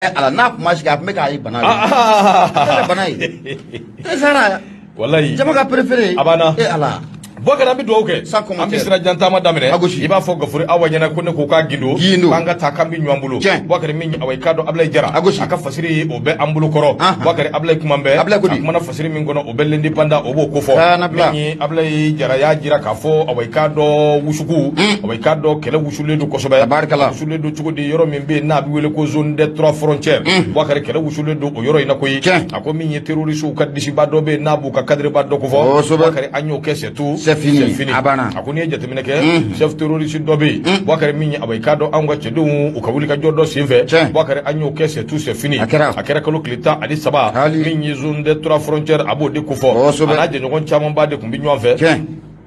Ala n'a kuma sigi, a tun bɛ k'a ye bana ye, bana ye e sara. Walayi. Jama ka préféré. A banna. E Ala. Boubacar, an bɛ dugawu kɛ. Sans commentaire. An bɛ sira jan taama daminɛ. A gosi. I b'a fɔ Gafuri Awa ɲɛna ko ne ko k'a gindo. Gindo. K'an ka taa k'an bɛ ɲɔgɔn bolo. Tiɲɛ. Boubacar, min awa i k'a dɔn Ablaye Jara. A gosi. A ka fasiri, o bɛ an bolo kɔrɔ. Boubacar, Ablaye kuma bɛɛ. Ablaye ko di? A kumana fasiri min kɔnɔ, o bɛ L'Indépendant, o b'o kofɔ. Kana bila. Min ye Ablaye Jara y'a jira k'a fɔ, awa i k'a dɔn wusuku, awa i k'a dɔn kɛlɛ wusulen don kosɛbɛ. Tabarikala. Wusulen don cogo di? Yɔrɔ min bɛ yen n'a bɛ wele ko zone des trois frontières. Boubacar, kɛlɛ wusulen don o yɔrɔ in na koyi. Tiɲɛ. A ko min ye terroriste ka disiba dɔ bɛ yen n'a b'u ka cadre ba dɔ kofɔ. Kosɛbɛ. Boubacar, an y'o kɛ, c'est tout. C'est fini. A banna. A ko n'i ye jateminɛ kɛ, chef terroriste dɔ bɛ yen, Boubacar, min ye awa i k'a dɔn anw ka cɛdenw u ka wuli ka jɔ dɔ senfɛ. Tiɲɛ. Boubacar, an y'o kɛ, c'est tout, c'est fini. A kɛra. A kɛra kalo tile 13. Hali. Min ye zone des trois frontières, a b'o de kofɔ. Kosɛbɛ. A n'a jɛɲɔgɔn camanba de tun bɛ ɲɔgɔn fɛ. Tiɲɛ.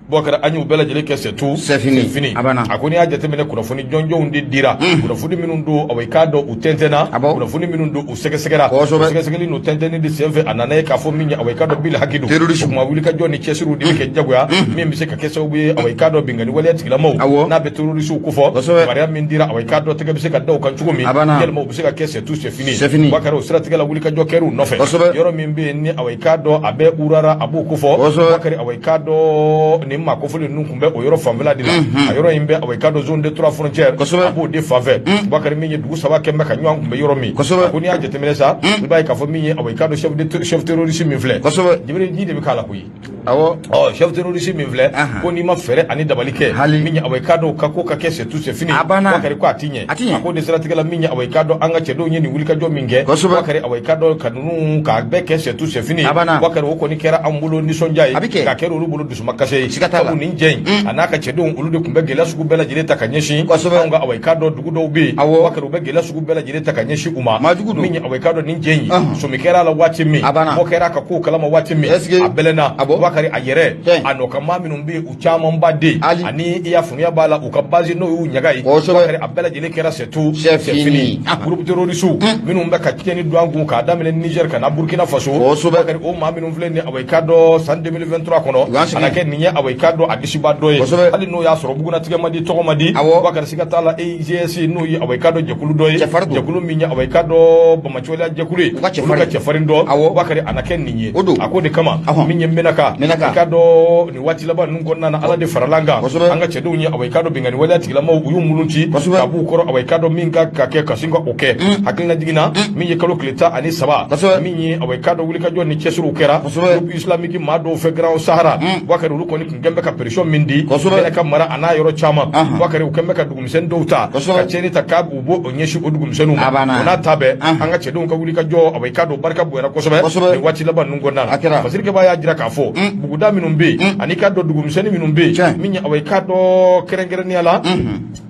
Boubacar, an y'u bɛɛ lajɛlen kɛ, c'est tout. C'est fini. A banna. A ko n'i y'a jateminɛ, kunnafoni jɔnjɔnw de dira, kunnafoni minnu don, awa i k'a dɔn u tɛntɛnna. Ah bon? Kunnafoni minnu don, u sɛgɛsɛgɛra. Kosɛbɛ. U sɛgɛsɛgɛli n'u tɛntɛnni de senfɛ, a nana ye k'a fɔ min ye, awa i k'a dɔn bil haki don. Terroriste. O tuma wulikajɔ ni cɛsiriw de bɛ kɛ jagoya min bɛ se ka kɛ sababu ye, awa i k'a dɔn binkanni waleya tigilamaw Awɔ. n'a bɛ terroriste kofɔ. Kosɛbɛ. Kibaruya min dira, awa i k'a dɔn tɛgɛ bɛ se ka da u kan cogo min. A banna. Yalima u bɛ se ka kɛ, c'est tout, c'est fini. C'est fini. Boubacar, o siratigɛ la, wulikajɔ kɛr'u nɔfɛ. Kosɛbɛ. Yɔrɔ min bɛ yen ni awa i k'a dɔn a bɛ Urara, a b'o kofɔ. Kosɛbɛ. Boubacar, awa i k'a dɔn nin maa kofɔlen ninnu tun bɛ o yɔrɔ fanfɛla de la. A yɔrɔ in bɛ, awa i k'a dɔn zone de trois frontières. Kosɛbɛ. A b'o de fanfɛ. Boubacar, min ye dugu saba kɛ bɛ ka ɲɔgɔn kun bɛ yɔrɔ min. Kosɛbɛ. A ko n'i y'a jateminɛ sa, i b'a ye k'a fɔ min ye, awa i k'a dɔn chef terroriste min filɛ. Kosɛbɛ. Jibiri, ji de bɛ k'a la koyi. Awɔ. Ɔ, chef terroriste min filɛ, ko n'i ma fɛɛrɛ ani dabali kɛ, Hali. min ye, awa i k'a dɔn ka ko ka kɛ, c'est tout, c'est fini. A banna. Boubacar, ko a ti ɲɛ. A ti ɲɛ. A ko de siratigɛ la, min ye, awa i k'a dɔn an ka cɛdenw ye nin wulikajɔ min kɛ. Kosɛbɛ. Boubacar, awa i k'a dɔn ka ninnu k'a bɛɛ kɛ, c'est tout, c'est fini. A banna. Boubacar, o kɔni kɛra an bolo nisɔndiya ye. A bɛ kɛ. K'a kɛra olu bolo dusumakasi ye. Siga t'a la. Sabu nin jɛ in, a n'a ka cɛdenw, olu de tun bɛ gɛlɛya sugu bɛɛ lajɛlen ta ka ɲɛsin Kosɛbɛ. anw ka, awa i k'a dɔn dugu dɔw bɛ yen. Awɔ. Boubacar, u bɛ gɛlɛya sugu bɛɛ lajɛlen ta ka ɲɛsin u ma. Maajugu don. Min ye, awa i k'a dɔn nin jɛ in, sɔmi kɛra a la waati min, A banna. bɔ kɛra a ka kow kalama waati min, Est-ce que- a bɛlɛnna. Ah bon? Boubacar, a yɛrɛ, Tiɲɛ. a nɔ ka maa minnu bɛ yen, u camanba den Ali. ani i y'a faamuya b'a la, u ka base n'o y'u ɲaga ye. Kosɛbɛ. Boubacar, a bɛɛ lajɛlen kɛra, c'est tout, C'est fini. Groupe terroriste minnu bɛ ka tiɲɛni don an kun k'a daminɛ Niger ka na Burkina Faso. Kosɛbɛ. Boubacar, o maa minnu filɛ nin ye, awa i k'a dɔn san 2023 kɔnɔ, U y'an sigi. a na kɛ nin ye, awa i k'a dɔn a disiba dɔ ye. Kosɛbɛ. Hali n'o y'a sɔrɔ bugunatigɛ man di, tɔgɔ man di. Awɔ. Boubacar, siga t'a la, EIGS n'o ye, awa i k'a dɔn jɛkulu dɔ ye. Cɛfarin don. Jɛkulu min ye, awa i k'a dɔn bamaciwaleya jɛkulu ye. U ka cɛfarin. Olu ka cɛfarin dɔ. Awɔ. Boubacar, a na kɛ nin ye. O don. A ko de kama, min ye Menaka. Menaka. I k'a dɔn nin waati laban ninnu kɔnɔna na, Ala de farala an kan. Kosɛbɛ. An ka cɛdenw ye, awa i k'a dɔn binkanni waleya tigilamaw, u y'u mulunti Kosɛbɛ. ka b'u kɔrɔ, awa i k'a dɔn min ka kɛ ka sin ka o kɛ. Hakilina jiginna, min ye kalo tile 13, Kosɛbɛ. min ye, awa i k'a dɔn wulikajɔ ni cɛsiriw kɛra Kosɛbɛ. groupe islamique maa dɔw fɛ Grand Sahara. Boubacar, olu kɔni tun kɛn bɛ ka pression min di Kosɛbɛ. Menaka mara a n'a yɔrɔ caman, Boubacar, u kɛn bɛ ka dugumisɛnnin dɔw ta Kosɛbɛ. ka tiɲɛni ta k'a u b'o ɲɛsin o dugumisɛnninw ma. A banna. O n'a ta bɛɛ, an ka cɛdenw ka wulikajɔ, awa i k'a dɔn barika bonyana kosɛbɛ Kosɛbɛ. nin waati laban ninnu kɔnɔna A kɛra. na. Fasirikɛba y'a jira k'a fɔ buguda minnu bɛ yen ani k'a dɔn dugumisɛnnin minnu bɛ yen, Tiɲɛ. min ye, awa i k'a dɔn kɛrɛnkɛrɛnnenya la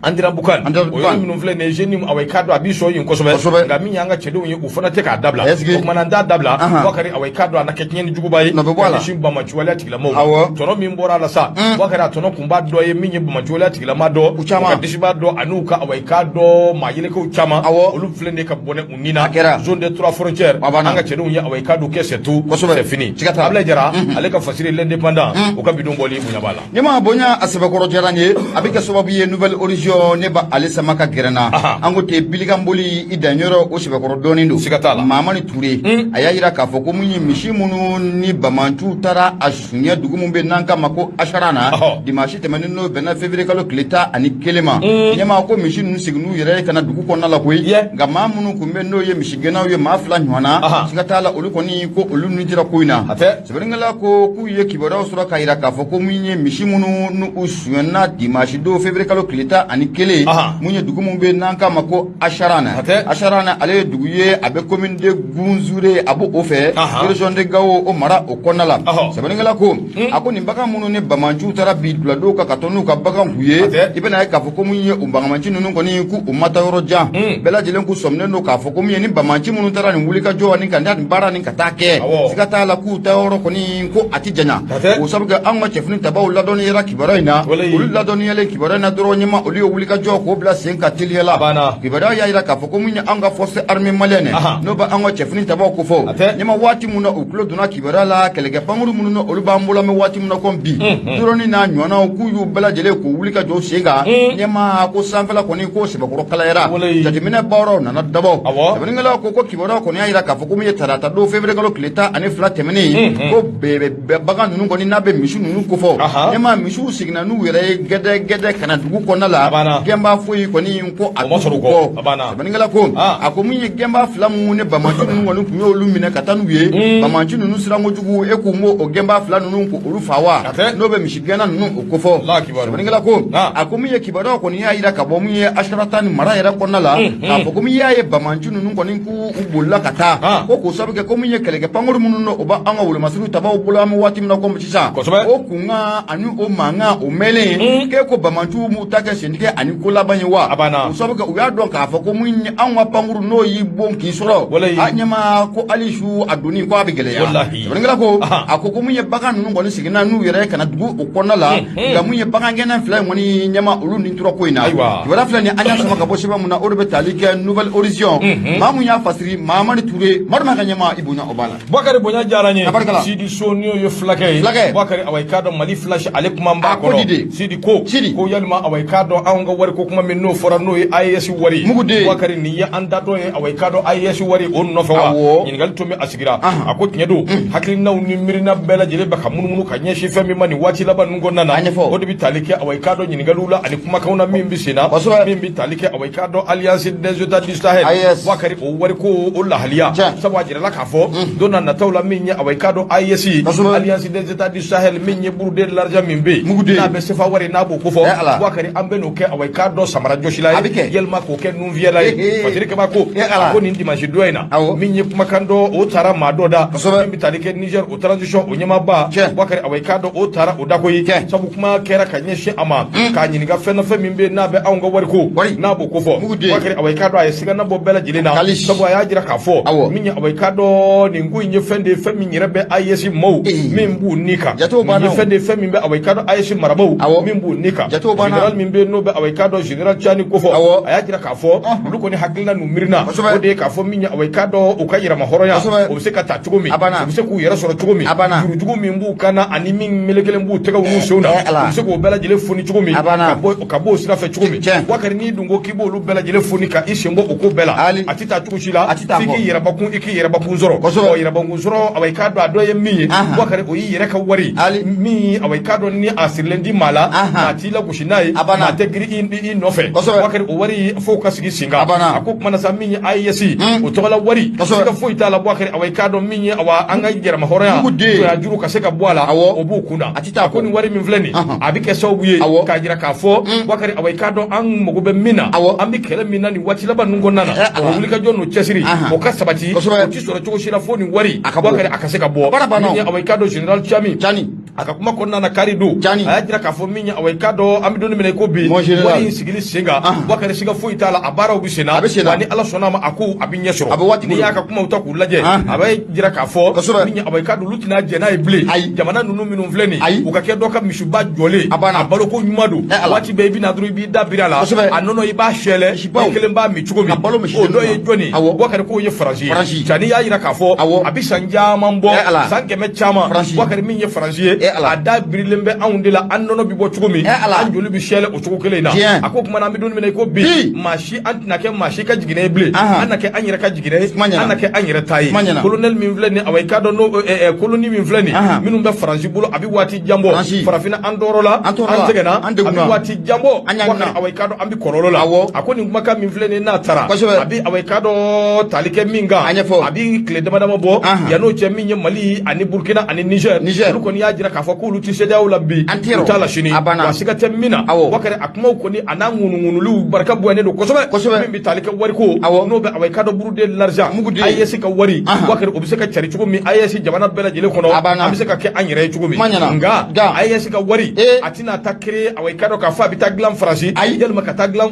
Andirabukan, Andirabukan. o yɔrɔ minnu filɛ nin ye, jeune, awa i k'a dɔn a b'i sɔn yen kosɛbɛ. Kosɛbɛ. Nka min y'an ka cɛdenw ye, u fana tɛ k'a dabila. Est-ce que- O kumana, an t'a dabila. Boubacar, awa i k'a dɔn a na kɛ tiɲɛni juguba ye Nɔ bɛ bɔ a la. ka ɲɛsin bamaciwaleya tigilamaw ma. Awɔ. Tɔnɔ min bɔra a la sa, Boubacar, a tɔnɔ kunba dɔ ye min ye bamaciwaleya tigilama dɔ, U caman. u ka disiba dɔ ani u ka, awa i k'a dɔn maa yelekew caman, Awɔ. olu filɛ nin ye ka bɔnɛ u ni na A kɛra. zone des trois frontières. A banna. An ka cɛdenw ye, awa i k'a dɔn kɛ, c'est tout, Kosɛbɛ. c'est fini. Siga t'a la. Ablaye Jara, ale ka fasiri L'Indépendant, o ka bidon bɔli bonya b'a la. Ne ma bonya a sɛbɛkɔrɔ diyara n ye. A bɛ kɛ sababu ye Nouvel Horizon ne ba ale sama ka gɛrɛ na. An ko ten bilikanboli i danyɔrɔ, o sɛbɛkɔrɔ dɔɔnin don. Siga t'a la. Mamani Ture, a y'a yira k'a fɔ ko mun ye misi minnu ni bamancuw taara a suɲɛ dugu min bɛ n'an k'a ma ko Asarana, dimanche tɛmɛnen, n'o bɛnna février kalo tile 11 ma, ɲɛmaa ko misi ninnu seginn'u yɛrɛ ye ka na dugu kɔnɔna la koyi. Nka maa minnu tun bɛ n'o ye misigɛnnaw ye, maa fila ɲɔgɔn na, siga t'a la, olu kɔni ko olu nun dira ko in na. A tɛ. Sɛbɛnnikɛla ko k'u ye kibaruyaw sɔrɔ k'a yira k'a fɔ ko mun ye misi minnu n'u suɲɛna dimanche don février kalo tile 11, mun ye dugu min bɛ n'an k'a ma ko Asarana. A tɛ. Asarana, ale ye dugu ye, a bɛ commune de Gunzure, a b'o o fɛ région de Gao, o mara o kɔnɔna la. Sɛbɛnnikɛla ko a ko nin bagan minnu ni bamancuw taara bi duladenw kan ka tɔ n'u ka bagan k'u ye, A tɛ. i bɛna ye k'a fɔ ko mun ye o bangamanci ninnu kɔni k'u u ma taa yɔrɔ jan. Bɛɛ lajɛlen k'u sɔminen don k'a fɔ ko mun ye ni bamanci minnu taara nin wulikajɔ ni ka nin baara nin ka taa kɛ, siga t'a la k'u taa yɔrɔ kɔni ko a ti waati janya o sabu kɛ anw ka cɛfini tabaw ladɔnniyara kibaruya in na. Olu ladɔnniyalen kibaruya in na dɔrɔn, ɲɛma, olu ye wulikajɔ k'o bila sen ka teliya la. Kibaruya y'a jira k'a fɔ ko mun ye an ka force armée malienne, n'o bɛ an ka cɛfini tabaw kofɔ, ɲɛma, waati min na u tulo donna kibaruya la, kɛlɛkɛ pankuru minnu olu b'an bolo an bɛ waati min na komi bi, drone n'a ɲɔgɔnnaw, k'u y'u bɛɛ lajɛlen k'u wuli ka jɔ sen kan. Ɲɛma, ko sanfɛla kɔni ko sɛbɛkɔrɔ kalayara, jateminɛ baaraw nana dabɔ. Sɛbɛnnikɛlaw ko kibaruya kɔni y'a jira k'a fɔ ko min ye tarata don février kalo tile 12 tɛmɛnen, ko bagan ninnu kɔni, n'a bɛ misi ninnu kofɔ, ɲɛma, misiw seginna n'u yɛrɛ ye gɛdɛgɛdɛ ka na dugu kɔnɔna la. Gɛnba foyi kɔni ko a ma sɔrɔ kɔ. Sɛbɛnnikɛla ko a ko min ye gɛnba fila minnu ni banbaanci ninnu kɔni tun y'olu minɛ ka taa n'u ye, banbaanci ninnu siran kojugu, e k'u m'o gɛnba fila ninnu ko olu faa wa, n'o bɛ misigɛnna ninnu o kofɔ. Sɛbɛnnikɛla ko a ko min ye kibaruya kɔni y'a jira ka bɔ min ye Asarata ni mara yɛrɛ kɔnɔna la, k'a fɔ ko min y'a ye banbaanci ninnu kɔni k'u bolila ka taa, ko k'o sabu kɛ ko min ye kɛlɛkɛ pankuru minnu o b'an ka wolomasiri tabaw bolo an bɛ waati min na komi sisan, o kunkan ani o mankan o mɛnlen, k'e ko banbaanciw m'u ta kɛ sentigɛ ani ko laban ye wa, o sabu kɛ u y'a dɔn k'a fɔ ko min ye anw ka pankuru n'o y'i bon k'i sɔrɔ a ɲɛma, ko hali su a donni ko a bɛ gɛlɛya. Sɛbɛnnikɛla ko a ko mun ye bagan ninnu kɔni seginna n'u yɛrɛ ka na dugu o kɔnɔna la, nka mun ye bagangɛnna fila in kɔni, ɲɛma, olu ni tora ko in na. Kibaruya filɛ nin, an y'a sama ka bɔ sɛbɛn mun na, o de bɛ tali kɛ Nouvel Horizon. Maa mun y'a fasiri, Mahamani Ture. Madu ka ɲɛma, i bonya o b'a la. Bakari, bonya diyara n ye. Sidi So, n'o ye fulakɛ ye. Fulakɛ. Bakari, awa, i k'a dɔn Mali Flash, ale kuma b'a kɔnɔ. Sidi ko Sidi ko yalima, awa, i k'a dɔn anw ka wari ko kuma min n'o fɔra, n'o ye AES wari. Muguden. Bakari, nin ye an datɔ ye, awa, i k'a dɔn AES wari o nɔfɛ wa? Ɲininkali tun bɛ a sigira. A ko tiɲɛ don, hakilinaw ni miirina bɛɛ lajɛlen bɛ ka munumunu ka ɲɛsin fɛn min ma nin waati laban ninnu kɔnɔna na, o de bɛ tali kɛ, awa, i k'a dɔn ɲininkaliw la ani kumakanw na min bɛ sen na, min bɛ tali kɛ, awa, i k'a dɔn Alliance des États du Sahel. Bakari, o wari ko o lahaliya, sabu a jirala k'a fɔ don na nataw la, min ye, awa, i k'a dɔn AES, Alliance des États du Sahel, min ye bourse de l'argent min bɛ yen, n'a bɛ CFA wari n'a b'o kofɔ, Bakari, an bɛ n'o kɛ, awa, i k'a dɔn samara jɔsila ye, yalima k'o kɛ nunfiyɛla ye. Fasiri Kaba ko a ko nin dimanche don in na, min ye kumakan dɔ o taara maa dɔ da min bɛ tali kɛ Niger o transition o ɲɛmaaba. Bakari, awa, i k'a dɔn o taara o da koyi, sabu kuma kɛra ka ɲɛsin a ma k'a ɲininka fɛn na fɛn min bɛ n'a bɛ anw ka wariko n'a b'o kofɔ. Bakari, awa, i k'a dɔn a ye sigana bɔ bɛɛ lajɛlen na, sabu a y'a jira k'a fɔ min ye, awa, i k'a dɔn nin ko in ye fɛn de ye, fɛn min yɛrɛ bɛ AES maaw min b'u ni kan, nin ye fɛn de ye, fɛn min bɛ, awa, i k'a dɔn AES marabaaw min b'u ni kan. Général min bɛ yen n'o bɛ, awa, i k'a dɔn général Tiani kofɔ, a y'a jira k'a fɔ olu kɔni hakilina n'u miirina o de ye k'a fɔ min ye, awa, i k'a dɔn u ka yɛrɛma hɔrɔnya o bɛ se ka ta cogo min, u bɛ se k'u yɛrɛ sɔrɔ cogo min, jurujugu min b'u kan na ani min melekelen b'u tɛgɛw n'u senw na, u bɛ se k'o bɛɛ lajɛlen foni cogo min, ka bɔ o sira fɛ cogo min. Bakari, n'i dun ko k'i b'olu bɛɛ lajɛlen foni ka i sen bɔ o ko bɛɛ la, a tɛ taa cogo si la f'i k'i yɛrɛbakun i k'i yɛrɛbakun sɔrɔ. Ɔ yɛrɛbakun sɔrɔ, awa, i k'a dɔn a dɔ ye min ye, Bakari, o y'i yɛrɛ ka wari min, awa, i k'a dɔn ni a sirilen di maa la, maa t'i lagosi n'a ye, maa tɛ girin i nɔfɛ. Bakari, o wari f'o ka sigi sen kan. A ko kuma na sa, min ye AES o tɔgɔla wari, siga foyi t'a la. Bakari, awa, i k'a dɔn min ye, awa, an ka yɛrɛma hɔrɔnya juru ka se ka bɔ a la, o b'u kun na. A ko nin wari min filɛ nin, a bɛ kɛ sababu ye k'a jira k'a fɔ, Bakari, awa, i k'a dɔn an mago bɛ min na, an bɛ kɛlɛ min na nin waati laban ninnu kɔnɔna na, o wulikajɔ n'o cɛsiri o ka sabati, o tɛ sɔrɔ cogo si la fo nin wari, Bakari, a ka se ka bɔ. Min ye, awa, i k'a dɔn général Tiani, a ka kuma kɔnɔna na kari don, a y'a jira k'a fɔ min ye, awa, i k'a dɔn an bɛ don min na i ko bi, wari in sigili sen kan, Bakari, siga foyi t'a la, a baaraw bɛ sen na, wa ni Ala sɔnna a ma, a ko a bɛ ɲɛ sɔrɔ. N'i y'a ka kumaw ta k'u lajɛ, a bɛ jira k'a fɔ min ye, awa, i k'a dɔn olu tɛna jɛn n'a ye bilen. Jamana ninnu minnu filɛ nin ye, u ka kɛ dɔ ka misiba jɔlen, a baloko ɲuman don, waati bɛɛ i bɛ na dɔrɔn i b'i da biri a la, a nɔnɔ i b'a sɛlɛ, i kelen b'a min cogo min, o dɔ ye jɔni ye? Bakari, k'o ye Faransi ye. Tiani y'a jira k'a fɔ a bɛ san caman bɔ, san 100 caman, Bakari, min ye Faransi ye, a da birilen bɛ anw de la, an nɔnɔ bɛ bɔ cogo min, an joli bɛ sɛlɛ o cogo kelen in na. A ko kuma na, an bɛ don min na i ko bi, maa si an tɛna kɛ maa si ka jiginɛ ye bilen, an na kɛ an yɛrɛ ka jiginɛ ye, an na kɛ an yɛrɛ ta ye. Colonel min filɛ nin, awa, i k'a dɔn n'o colonie min filɛ nin, minnu bɛ Faransi bolo, a bɛ waati jan bɔ, farafinna an tɔɔrɔ la, an sɛgɛnna, a bɛ waati jan bɔ, awa, i k'a dɔn an bɛ kɔlɔlɔ la. A ko nin kumakan min filɛ nin n'a taara, a bɛ, awa, i k'a dɔn tali kɛ min kan, a bɛ tile dama dama bɔ. Yann'o cɛ, min ye Mali ani Burkina ani Niger, olu kɔni y'a jira k'a fɔ k'olu tɛ CEDEAO la bi, u t'a la sini, wa siga tɛ min na. Bakari, a kumaw kɔni a n'a ŋunuŋunuliw barika bonyalen don kosɛbɛ kosɛbɛ, min bɛ tali kɛ wariko n'o bɛ, awa, i k'a dɔn bourse de l'argent, AES ka wari, Bakari, o bɛ se ka cari cogo min AES jamana bɛɛ lajɛlen kɔnɔ, an bɛ se ka kɛ an yɛrɛ ye cogo min. Nka AES ka wari a tɛna taa créer, awa, i k'a dɔn k'a fɔ a bɛ taa dilan Faransi, yalima ka taa dilan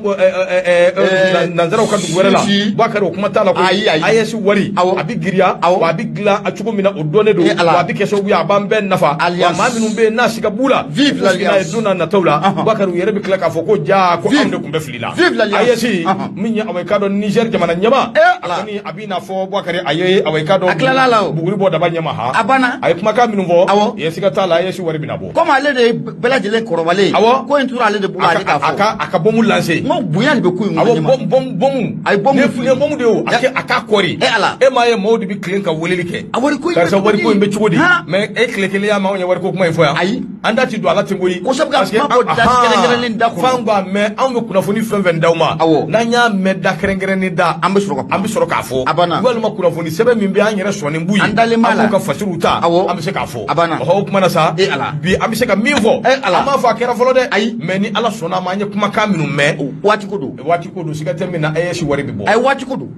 nanzaraw ka dugu wɛrɛ la. Bakari, o kuma t'a la koyi. AES wari a bɛ giriya, wa a bɛ dilan a cogo min na o dɔnnen don, wa a bɛ kɛ sababu sababu ye a b'an bɛɛ nafa. Alliance. Wa maa minnu bɛ yen n'a siga b'u la, Vive u sigi n'a ye l'alliance. don n'a nataw la, Bakari, u yɛrɛ bɛ tila k'a fɔ ko jaa, ko Vive. anw de tun bɛ fili la. Vive l'alliance. AES, min ye, awa, i k'a dɔn, Niger jamana ɲɛmaa, Eh, a Ala. kɔni a b'i n'a fɔ, Bakari, a ye, awa, i k'a dɔn, A tilala la o. buguri bɔ daba ɲɛma ha. A banna. A ye kumakan minnu fɔ, ye siga t'a la, AES wari bɛna bɔ. Komi ale de ye bɛɛ lajɛlen kɔrɔbalen ye. Awɔ. Ko in tora ale de bolo, A ale ka k'a a fɔ. ka a ka bombe lancer. N ko bonya de bɛ ko in kɔnɔ. Awɔ. Ɲɛma. Bombe. A ye bombe Ne fili. ye bombe de ye o, a kɛ a k'a kɔri. Eh, Ala. E m'a ye, maaw de bɛ tilen ka weleli kɛ. A wari ko in bɛ Karisa, cogo wari ko in bɛ cogo di? Han? Mais e tile kelen y'a mɛn anw ye wari ko kuma in fɔ yan? Ayi. An da ti don a la ten koyi. Kosɛbɛ, ka Parce que kuma bɔ da kɛrɛnkɛrɛnnen da kɔnɔ. F'an k'a mɛn, anw bɛ kunnafoni fɛn fɛn d'aw ma. N'an y'a mɛn da kɛrɛnkɛrɛnnen da. An bɛ sɔrɔ ka kuma. An bɛ sɔrɔ k'a fɔ. A banna. Walima kunnafoni sɛbɛn min bɛ an yɛrɛ sɔnnen b'u ye. An dalen b'a la. An b'u ka fasiriw ta. An bɛ se k'a fɔ. A banna. Ɔhɔ, o kuma na sa. Eh, Ala. Bi an bɛ se ka min fɔ. Eh, Ala. An b'a fɔ a kɛra fɔlɔ dɛ. Ayi. Mais ni Ala sɔnna a ma, an ye kumakan minnu mɛn. Waati ko don. Waati ko don, siga tɛ min na, AES wari bɛ bɔ. Ayi, waati ko don.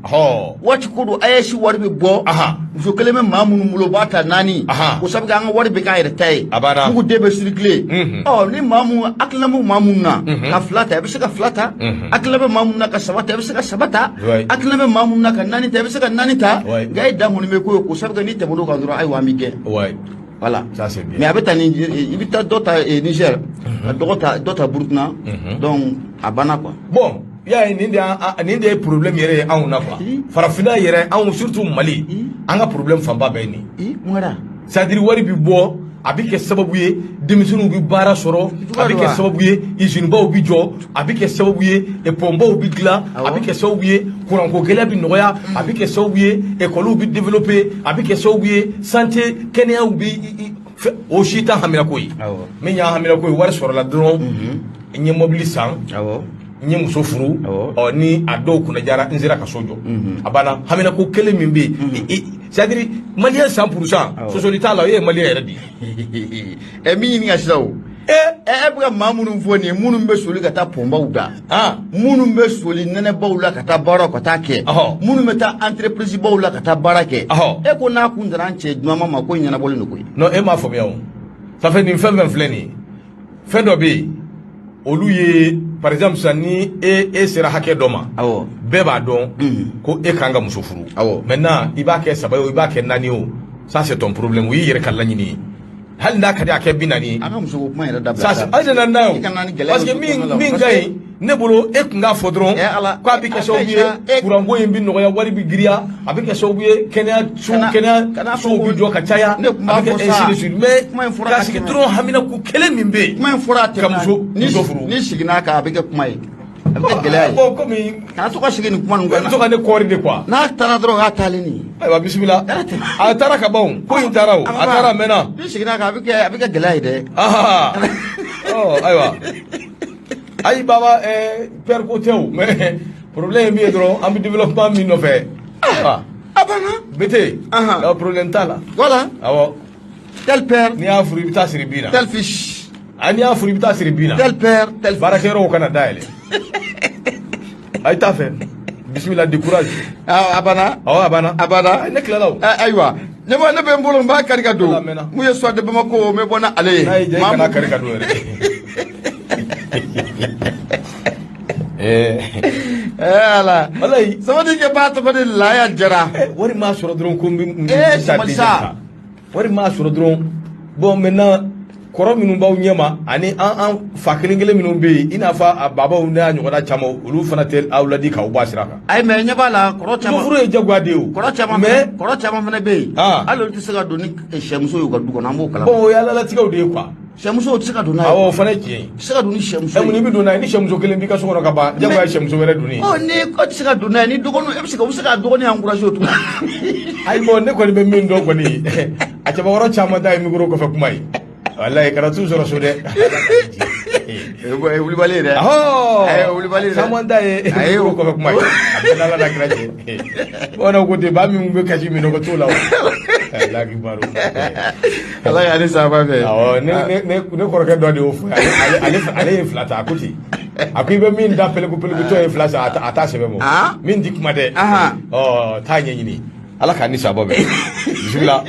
Waati ko don, AES wari bɛ bɔ. Muso kelen bɛ maa minnu bolo, u b'a ta naani. O sabu kɛ an ka wari bɛ k'an yɛrɛ ta ye. A banna. Mugu den bɛ circuler. Ɔ, ni maa mun hakilina bɛ maa mun na ka fila ta, i bɛ se ka fila ta. Hakilina bɛ maa mun na ka saba ta, i bɛ se ka saba ta. Hakilina bɛ maa mun na ka naani ta, i bɛ se ka naani ta. Nka e dan kɔni bɛ ko ye, k'o sabu kɛ n'i tɛmɛn'o kan dɔrɔn, ayiwa, an b'i gɛn. Voilà. Ça, c'est bien. Mais a bɛ taa ni i bɛ taa dɔ ta Niger, ka dɔgɔ ta dɔ ta Burukina, donc a banna quoi. Bon, i y'a ye, nin de ye problème yɛrɛ ye anw na quoi. Farafinna yɛrɛ, anw, surtout Mali, an ka problème fanba bɛɛ ye nin. I mun kɛra? C'est à dire wari bi bɔ, a bɛ kɛ sababu ye denmisɛnninw bɛ baara sɔrɔ, a bɛ kɛ sababu ye usine baw bi jɔ, a bɛ kɛ sababu ye pɔnbaw bi dilan, a bɛ kɛ sababu ye kuranko gɛlɛya bi nɔgɔya, a bɛ kɛ sababu ye écoles bi développer, a bɛ kɛ sababu ye santé, kɛnɛyaw bi o si t'an haminako ye. Min y'an haminako ye, wari sɔrɔla dɔrɔn, n ye mobili san, n ye muso furu, ɔ, ni a dɔw kunna jara, n sera ka so jɔ, a banna. Haminako kelen min bɛ yen, c'est à dire malien 100%, sɔsɔli t'a la, o ye malien yɛrɛ de ye. Ɛ, min ɲininka sisan o. E bɛ ka maa minnu fɔ nin ye, minnu bɛ soli ka taa pɔnbaw da, minnu bɛ soli nɛnɛbaw la ka taa baaraw ka taa kɛ, minnu bɛ taa entreprise baw la ka taa baara kɛ, e ko n'a kun dara an cɛ duman ma, ko ɲɛnabɔlen don koyi. Non, e m'a faamuya o. Ça fait nin fɛn fɛn filɛ nin ye, fɛn dɔ bɛ yen, olu ye, par exemple sisan, ni e sera hakɛ dɔ ma, bɛɛ b'a dɔn ko e kan ka muso furu. Maintenant, i b'a kɛ saba ye o, i b'a kɛ naani ye o, ça c'est ton problème, o y'i yɛrɛ ka laɲini ye. Hali n'a ka di a kɛ 40 ye. An ka musoko kuma yɛrɛ dabila. Ça c'est hali nana n'a ye o, parce que min ka ɲi ne bolo, e tun k'a fɔ dɔrɔn k'a bɛ kɛ sababu ye kuranko in bɛ nɔgɔya, wari bɛ giriya, a bɛ kɛ sababu ye kɛnɛya sow bɛ jɔ ka caya, Ne tun b'a a bɛ fɔ kɛ sa, ainsi de suite. Mais kuma in fɔra ka ka sigi tɛmɛ. dɔrɔn, haminako kelen min bɛ yen, Kuma in fɔra a ka tɛmɛna. muso furu. Ni seginna kan, a bɛ kɛ kuma ye, a bɛ kɛ gɛlɛya ye. Bon, komi Kana to ka sigi nin kuma ninnu e bɛ to ka ne kɔɔri de quoi. N'a taara dɔrɔn, k'a taalen nin ye. Ayiwa, bisimila. A taara ka ban o, ko in taara o, a taara, a mɛnna. Ni seginna kan, a bɛ kɛ gɛlɛya ye dɛ. Aa, ɔ, ayiwa, ayi baba, père ko tɛ o, mais problème ye min ye dɔrɔn, an bɛ développement min nɔfɛ, ah. A banna. Bete problème t'a la. Voilà. Awɔ. Tel père. N'i y'a furu, i bɛ taa siri bin na. Tel fils. A, n'i y'a furu, i bɛ taa siri bin na. Tel père, tel fils. Baarakɛyɔrɔw kana dayɛlɛ, a ye t'a fɛ, bisimila, du courage. Ah, a banna. Awɔ, a banna. A banna. Ayi, ne tilala o. Ayiwa, ɲɛma, ne bɛ n bolo, n b'a kari ka don. Ala mɛnna. Mun ye Soir de Bamako, n bɛ bɔ n'ale ye. N'a y'i diya, i kana kari ka don yɛrɛ. Ala. Walayi. Sabali kɛ ba tɔgɔ de Laya Jara. Wari m'a sɔrɔ dɔrɔn ko n bɛ n Eh, bɛ sa sabali deuxième sa. ta. Wari m'a sɔrɔ dɔrɔn. Bon, maintenant, kɔrɔ minnu b'aw ɲɛma ani an fa kelen kelen minnu bɛ yen, i n'a fɔ a babaw n'a ɲɔgɔnna caman, olu fana tɛ aw ladi k'aw bɔ a sira kan. Ayi, mais ɲɛ b'a la, kɔrɔ caman. Muso furu ye diyagoya de ye o. Kɔrɔ caman mais kɔrɔ caman fana bɛ yen. Hali olu tɛ se ka don ni sɛmuso ye u ka du kɔnɔ, an b'o kalama. Bon, o ye alalatigɛw de ye quoi. Sɛmuso tɛ se ka don n'a ye. Awɔ, o fana ye tiɲɛ ye. Tɛ se ka don ni sɛmuso Ɛ, mun ye. i bɛ don n'a ye, ni sɛmuso kelen b'i ka so kɔnɔ ka ban, diyagoya ye sɛmuso wɛrɛ donni ye. Ɔ, ni e tɛ se ka don n'a ye, ni dɔgɔnin, e bɛ se ka, u bɛ se ka dɔgɔnin encourager o cogo. Ayi, bon, ne kɔni bɛ min dɔn kɔni, a cɛbakɔrɔ caman ta ye micro kɔfɛ kuma ye, walayi, kana t'u sɔrɔ so dɛ. Wulibali ye dɛ. Ahɔ. Ayi, wulibali ye dɛ. Caman ta ye Ayi, micro kɔfɛ kuma ye, a bɛɛ n'Ala n'a kira cɛ. Bamananw ko ten, baa min bɛ kasi minɔgɔ t'o la o. Alahi akibaru. Ala k'an ni sababa bɛn. Awɔ, ne kɔrɔkɛ dɔ de y'o fɔ, ale ye fila ta, a ko ten, a ko i bɛ min da peleku peleku tɔ ye fila san, a t'a sɛbɛn bɔ. Min di kuma dɛ. Ɔ, t'a ɲɛɲini, Ala k'an ni sababa bɛn, bisimila.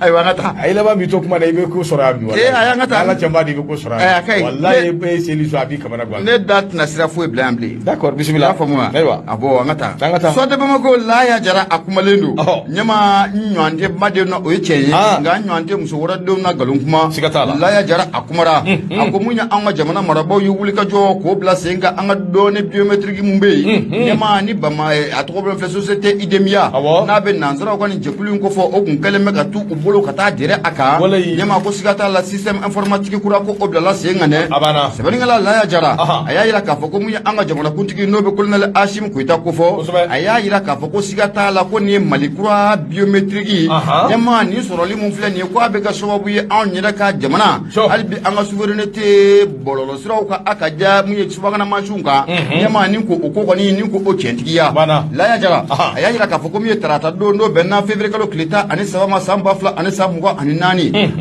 Ayiwa, an ka taa. A laban b'i to kuma na, i bɛ ko sɔrɔ yan bi. Ee, ayi, an ka taa. Ala cɛba de, i bɛ ko sɔrɔ Ayi, a ka ɲi. yan. Walayi, e ye seli sɔn, a b'i kamana gan. Ne da tɛna sira foyi bila yan bilen. D'accord, I bisimila. y'a faamu wa? Ayiwa. A bɔ, an ka taa. An ka taa. Soir de Bamako, Laya Jara, a kumalen don. Ɲɛma, n ɲɔgɔn tɛ madenw na, o ye tiɲɛ ye. Nka n ɲɔgɔn tɛ muso wɛrɛ denw na nkalon kuma. Siga t'a la. Laya Jara, a kumara. A ko mun ye an ka jamana marabaaw ye wulikajɔ k'o bila sen kan, an ka données biométriques mun bɛ yen. Ɲɛma, ni bama a tɔgɔ bɛ filɛ société IDEMIA. N'a bɛ nansaraw ka nin jɛkulu in kofɔ, o kun kɛlen bɛ ka tu u bolo ka taa gɛrɛ a kan. Ɲɛma ko siga t'a la, système informatique kura ko o bilala sen kan dɛ. A banna. Sɛbɛnnikɛla Laya Jara, a y'a yira k'a fɔ ko mun ye an ka jamanakuntigi n'o bɛ colonel Asimi Goyita kofɔ. A y'a yira k'a fɔ ko siga t'a la ko nin ye Mali kura biométrique. Ɲɛma, nin sɔrɔli mun filɛ nin ye, ko a bɛ kɛ sababu ye anw yɛrɛ ka jamana, hali bi an ka souveraineté bɔlɔlɔsiraw kan, a ka ja mun ye subahana mansinw kan. Ɲɛma, nin ko o ko kɔni nin ko o tiɲɛtigiya. Laya Jara, a y'a yira k'a fɔ ko min ye tarata don n'o bɛnna février kalo tile 13 ma san 2024,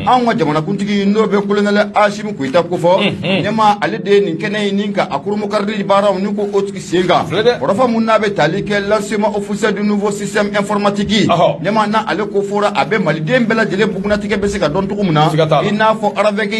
anw ka jamanakuntigi n'o bɛ colonel Asimi Goyita kofɔ. Ɲɛma, ale de ye nin kɛnɛ in nin ka a kurunbonkarili baaraw ni ko o tigi sen kan. Filɛ dɛ. Kɔrɔfɔ mun n'a bɛ tali kɛ lancement officiel du nouveau système informatique. Ɲɛma, n'a ale ko fɔra, a bɛ maliden bɛɛ lajɛlen bugunnatigɛ bɛ se ka dɔn cogo min na, Siga t'a la. i n'a fɔ RAVEC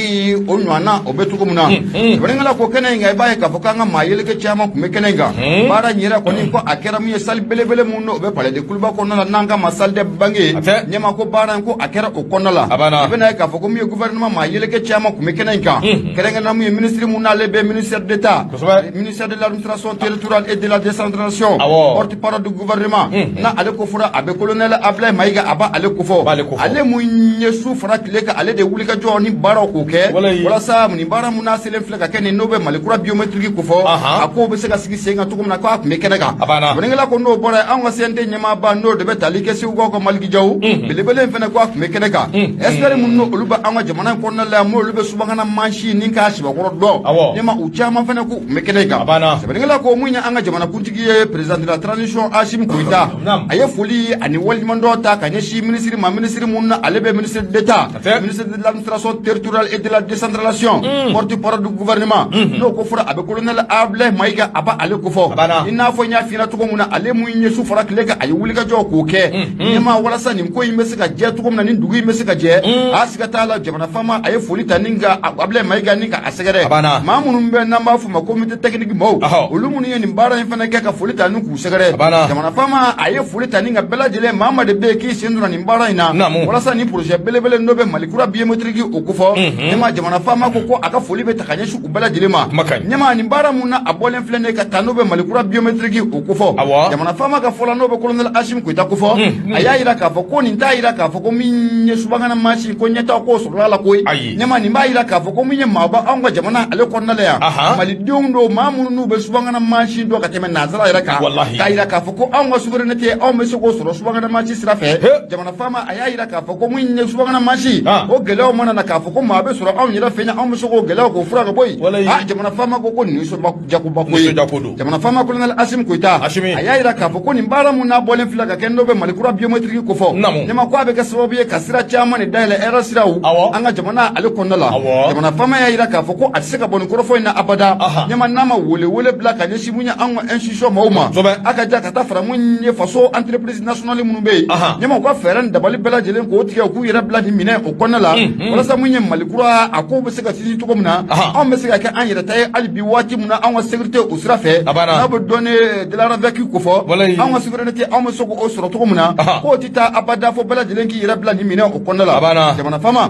o ɲɔgɔnna o bɛ cogo min na. Sɛbɛnnikɛla ko kɛnɛ in kan, i b'a ye k'a fɔ k'an ka maa yeleke caman tun bɛ kɛnɛ in kan. Baara in yɛrɛ kɔni ko a kɛra mun ye salle belebele mun n'o bɛ palais de Kuluba kɔnɔna la, n'an ka ma salle de bange. A tɛ. Ɲɛma, ko baara in ko a kɛra o kɔnɔna la. A banna. I bɛna ye k'a fɔ ko min ye gouvernement maa yeleke caman tun bɛ kɛnɛ in kan, kɛrɛnkɛrɛnnenya mun ye ministre mun n'ale bɛ ministère d'État, ministère de l'administration territoriale et de la décentralisation, porte-parole du gouvernement, n'a ale ko fɔra a bɛ colonel Ablaye Mayiga, a b'ale kofɔ. B'ale kofɔ. Ale mun ye su fara tile kan, ale de wulikajɔ ni baaraw k'o kɛ walasa nin baara mun n'a selen filɛ ka kɛ nin n'o bɛ Mali kura biométrique kofɔ, a k'o bɛ se ka sigi sen kan cogo min na, k'a tun bɛ kɛnɛ kan. A banna. Sɛbɛnnikɛla ko n'o bɔra yen, anw ka CNT ɲɛmaaba n'o de bɛ tali kɛ Segukaw ka Maliki Jaw belebele in fana, ko a tun bɛ kɛnɛ kan. Expert minnu n'olu bɛ an ka jamana in kɔnɔna la yan, n'olu bɛ subahana mansin ni k'a sibakɔrɔ dɔn. Ɲɛma, u caman fana k'u tun bɛ kɛnɛ kan. A banna. Sɛbɛnnikɛla ko mun ye an ka jamanakuntigi ye, président de la transition Asimi Goyita, a ye foli ani waleɲumandɔn ta ka ɲɛsin ministre ma, ministre mun na ale bɛ ministre d'État, tɛ. ministre de l'administration territoriale et de la décentralisation, porte-parole du gouvernement, n'o ko fɔra a bɛ colonel Ablaye Mayiga, a b'ale kofɔ. A banna. I n'a fɔ n y'a f'i ɲɛna cogo min na, ale mun ye su fara tile kan, a ye wulikajɔ k'o kɛ. Ɲɛma, walasa nin ko in bɛ se ka jɛ cogo min na, nin dugu in bɛ se ka jɛ, a siga t'a la, jamana faama a ye foli ta ni ka Ablaye Mayiga ni ka a sɛgɛrɛ. A banna. Maa minnu bɛ n'an b'a f'u ma comité technique maaw, olu minnu ye nin baara in fana kɛ, ka foli ta ni k'u sɛgɛrɛ. A banna. Jamana faama a ye foli ta ni ka bɛɛ lajɛlen, maa maa de bɛ yen k'i sen donna nin baara in na walasa nin projet belebele n'o bɛ Mali kura biométrique o kofɔ. Ɲɛma, jamana faama ko ko a ka foli bɛ ta ka ɲɛsin u bɛɛ lajɛlen ma. Kuma ka ɲi. Ɲɛma, nin baara mun na a bɔlen filɛ nin ye ka taa n'o bɛ Mali kura biométrique o kofɔ. Jamana faama ka fɔ la, n'o bɛ colonel Asimi Goyita kofɔ, a y'a yira k'a fɔ ko nin t'a yira k'a fɔ ko min ye subahana mansin ko ɲɛtaa k'o sɔrɔla la koyi. Ayi. Ɲɛma, nin b'a yira k'a fɔ ko min ye maaba anw ka jamana ale kɔnɔna la yan, malidenw don, maa minnu n'u bɛ subahana mansin dɔn ka tɛmɛ nansara yɛrɛ kan. K'a yira k'a fɔ ko anw ka souveraineté, anw bɛ se k'o sɔrɔ subahana mansin sira fɛ. Jamana faama a y'a yira k'a fɔ ko min ye subahana mansin, o gɛlɛyaw mana na k'a fɔ ko maa bɛ sɔrɔ anw yɛrɛ fɛ yan, anw bɛ se k'o gɛlɛyaw k'o fura ka bɔ yen. Jamana faama ko ko nin nisɔndiyakoba ko ye. Nisɔndiyako don. Jamana faama colonel Asimi Goyita, Asimi. a y'a yira k'a fɔ ko nin baara mun n'a bɔlen filɛ ka kɛ n'o bɛ Mali kura biométrique kofɔ. Ɲɛma, ko a bɛ kɛ sababu ye ka sira caman de dayɛlɛ, hɛrɛ siraw, an ka jamana ale kɔnɔna la. Jamana faama y'a yira k'a fɔ ko a tɛ se ka bɔ nin kɔrɔfɔ in na abada. Ɲɛma, n'a ma wele wele bila ka ɲɛsin mun ye an ka institution maaw ma, a ka ja ka taa fara mun ye faso entreprise nationale minnu bɛ yen. Ɲɛma, u ka fɛɛrɛ ni dabali bɛɛ lajɛlen k'o tigɛ, u k'u yɛrɛ bila nin minɛ o kɔnɔna la, walasa mun ye Mali kura a kow bɛ se ka sinsin cogo min na, anw bɛ se ka kɛ an yɛrɛ ta ye hali bi waati min na anw ka sécurité o sira fɛ, A banna. n'a bɛ données de la RAVEC kofɔ, anw ka souveraineté anw bɛ se k'o sɔrɔ cogo min na, k'o tɛ taa abada fo bɛɛ lajɛlen k'i yɛrɛ bila nin minɛ o kɔnɔna la. A banna. Jamana faama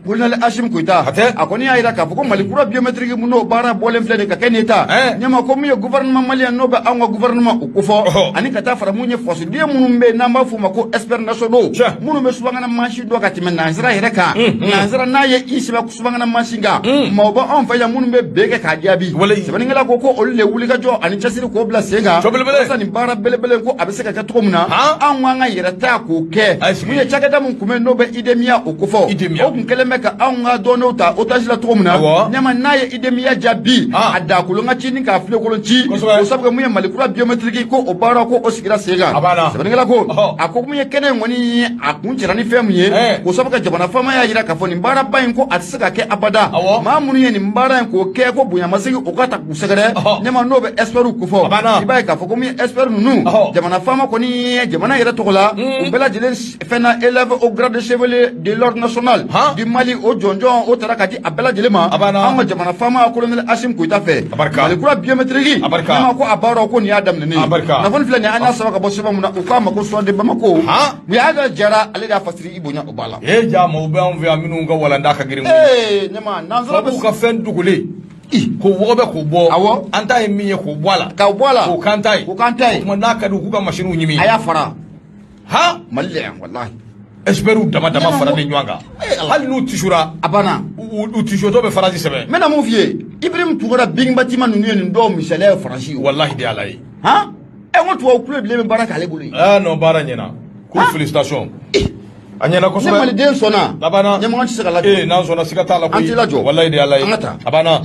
colonel Asimi Goyita, A tɛ. a kɔni y'a yira k'a fɔ ko Mali kura biométrique mun n'o baara bɔlen filɛ nin ka kɛ nin ta. Ɲɛma, ko min ye gouvernement malien n'o bɛ anw ka gouvernement o kofɔ, ani ka taa fara mun ye fasoden minnu bɛ yen n'an b'a f'u ma ko experts nationaux, minnu bɛ subahana mansin dɔn ka tɛmɛ nansara yɛrɛ kan. Nansara n'a ye i sɛbɛn subahana mansin kan, maaw bɛ anw fɛ yan minnu bɛ bɛn kɛ k'a jaabi. Sɛbɛnnikɛla ko ko olu de wuli ka jɔ ani cɛsiri k'o bila sen kan Cɔ belebele. walasa nin baara belebele ko a bɛ se ka kɛ cogo min na, anw k'an ka yɛrɛ ta k'o kɛ. A ye sigi. Mun ye cakɛda mun kun bɛ yen n'o bɛ IDEMIA o kofɔ, IDEMIA. o kun kɛlen bɛ bɛ ka anw ka dɔnniw ta otage la cogo min na, ɲɛma, n'a ye IDEMIA ja bi, a dakolon ka ci ni k'a filenkolon ci. O sabu mun ye Mali kura biométrique ko o baara ko o sigira sen kan. Sɛbɛnnikɛla ko, a ko mun ye kɛnɛ in kɔni a kuncɛra ni fɛn mun ye, k'o sabu kɛ jamana faama y'a jira k'a fɔ nin baaraba in ko a tɛ se ka kɛ abada. Maa minnu ye nin baara in k'o kɛ, ko bonyamasegin o ka ta k'u sɛgɛrɛ. Ɲɛma, n'o bɛ experts kofɔ, i b'a ye k'a fɔ ko mun ye experts ninnu, jamana faama kɔni ye jamana yɛrɛ tɔgɔ la u bɛɛ lajɛlen fɛn na élevé au grade de chevalier de l'ordre national du Mali, o jɔnjɔn o taara ka di a bɛɛ lajɛlen ma anw ka jamana faama colonel Assimi Goïta fɛ. Mali kura biométrique, ɲɛma, ko a baara ko nin y'a daminɛ ye. Kunnafoni filɛ nin ye, an y'a saba ka bɔ sɛbɛn mun na, u k'a ma ko Soir de Bamako. Yaya Jara, ale de y'a fasiri, i bonya o b'a la. Ee ja, maaw bɛ anw fɛ yan minnu ka walanda ka girin. Ee ɲɛma, nansara bɛ ka fɛn dogolen k'o wɔgɔbɛ k'o bɔ. An ta ye min ye k'o bɔ a la. K'o bɔ a la. K'o k'an ta ye. K'o k'an ta ye. O tuma n'a ka di u k'u ka masiniw ɲimi. A y'a fara. Han. Mali la yan, walahi. Experts dama dama faralen ɲɔgɔn kan, hali n'u tisura. A banna. U tisotɔ bɛ phrase sɛbɛn. N bɛna mun f'i ye, Ibrahim Tunkara, Bing Batima ninnu ye nin dɔw misaliya ye Faransi ye. Walahi de Ala ye. Han, ɛ, n ko tubabu kulo bilen bɛ baara k'ale bolo yen. Ah non, baara ɲɛna ko félicitation, a ɲɛna kosɛbɛ. Ni maliden sɔnna. A banna. Ɲɛmɔgɔ tɛ se ka lajɔ. Ee, n'an sɔnna, siga t'a la koyi. An t'i lajɔ. Walahi de Ala ye. An ka taa. A banna.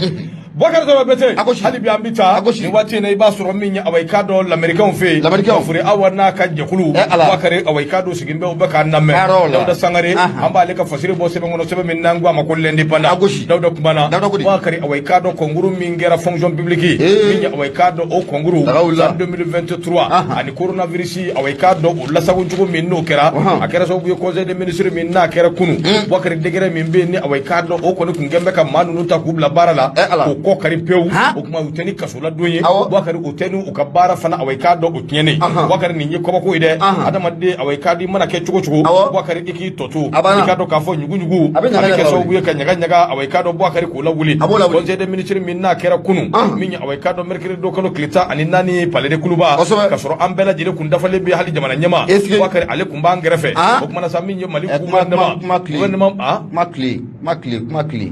Boubacar Saba Bete. A gosi. Hali bi an bɛ taa. A gosi. Nin waati in na, i b'a sɔrɔ min ye, awa, i k'a dɔn lamɛrikɛnw fɛ yen. Lamɛrikɛnw. Fure Awa n'a ka jɛkulu. Ɛ Ala. Boubacar, awa, i k'a dɔn sigin bɛ u bɛ k'an lamɛn. Baaraw la. Dawuda Sangare. An b'ale ka fasiri bɔ sɛbɛn kɔnɔ, sɛbɛn min n'an ko a ma ko l'Indépendant. A gosi. Dawuda kumana. Dawuda ko di? Boubacar, awa, i k'a dɔn concours min kɛra fonction publique. Ee. Min ye, awa, i k'a dɔn o concours. Daga wulila. San 2023. Ani coronavirus, awa, i k'a dɔn o lasago cogo min n'o kɛra. A kɛra sababu ye conseil des ministres min n'a kɛra kunun. Boubacar, décret min bɛ yen ni, awa, i k'a dɔn o kɔni tun kɛn bɛ ka maa ninnu ta k'u bila baara la. Ɛ Ala. K'o kɔ kari pewu. Han. O tuma u tɛ ni kasoladon ye. Boubacar, o tɛ ni u ka baara fana, awa, i k'a dɔn o tiɲɛnen. Boubacar, nin ye kabako ye dɛ. Adamaden, awa, i k'a dɔn i mana kɛ cogo cogo. Boubacar, i k'i tɔ to. A banna. I k'a dɔn k'a fɔ ɲugu-ɲugu. A bɛ ɲaga a bɛ kɛ ɲaga sababu ye ka ɲaga ɲaga, awa, i k'a dɔn Boubacar k'o lawuli. A b'o lawuli. Conseil des ministres min n'a kɛra kunun. Min ye, awa, i k'a dɔn mercredi don kalo tile 14 palais de Kuluba. Ka sɔrɔ an bɛɛ lajɛlen kun dafalen bɛ, hali jamana ɲɛmaa. Est-ce que Boubacar, ale kun b'an kɛrɛfɛ. O kumana sa, min ye Mali Ɛ, kuma gouvernement. Kuma tile. Gouvernement ah. Kuma tile, kuma tile, kuma tile,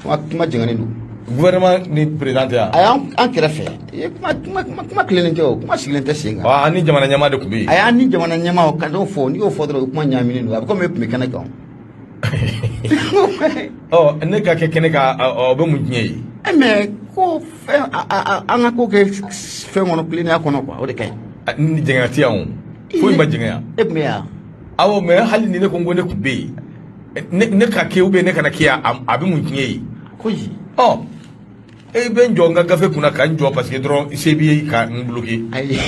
kuma kuma jɛngɛnnen don. Gouvernement ni président tɛ yan. A y'an an kɛrɛfɛ. I ye kuma kuma kuma kuma tilennen tɛ o, kuma sigilen tɛ sen kan. Ah, an ni jamana ɲɛmaa de tun bɛ yen. A y'an ni jamana ɲɛmaa, o ka n'o fɔ, n'i y'o fɔ dɔrɔn, o kuma ɲagaminen don, a bɛ komi e tun bɛ kɛnɛ kan. Ɔ, ne ka kɛ kɛnɛ kan, o bɛ mun tiɲɛ ye? E mais ko fɛn an ka ko kɛ fɛn kɔnɔ, tilennenya kɔnɔ quoi, o de ka ɲi. Ah, ni jɛngɛ tɛ yan o, foyi ma jɛngɛ yan. E tun bɛ yan. Awɔ, mais hali ni ne ko n ko ne tun bɛ yen, ne ka kɛ ou bien ne kana kɛ yan, a bɛ mun tiɲɛ ye? Koyi. Ɔ, e bɛ n jɔ n ka gafe kunna ka n jɔ parce que dɔrɔn se b'i ye ka n bloquer. Ayi.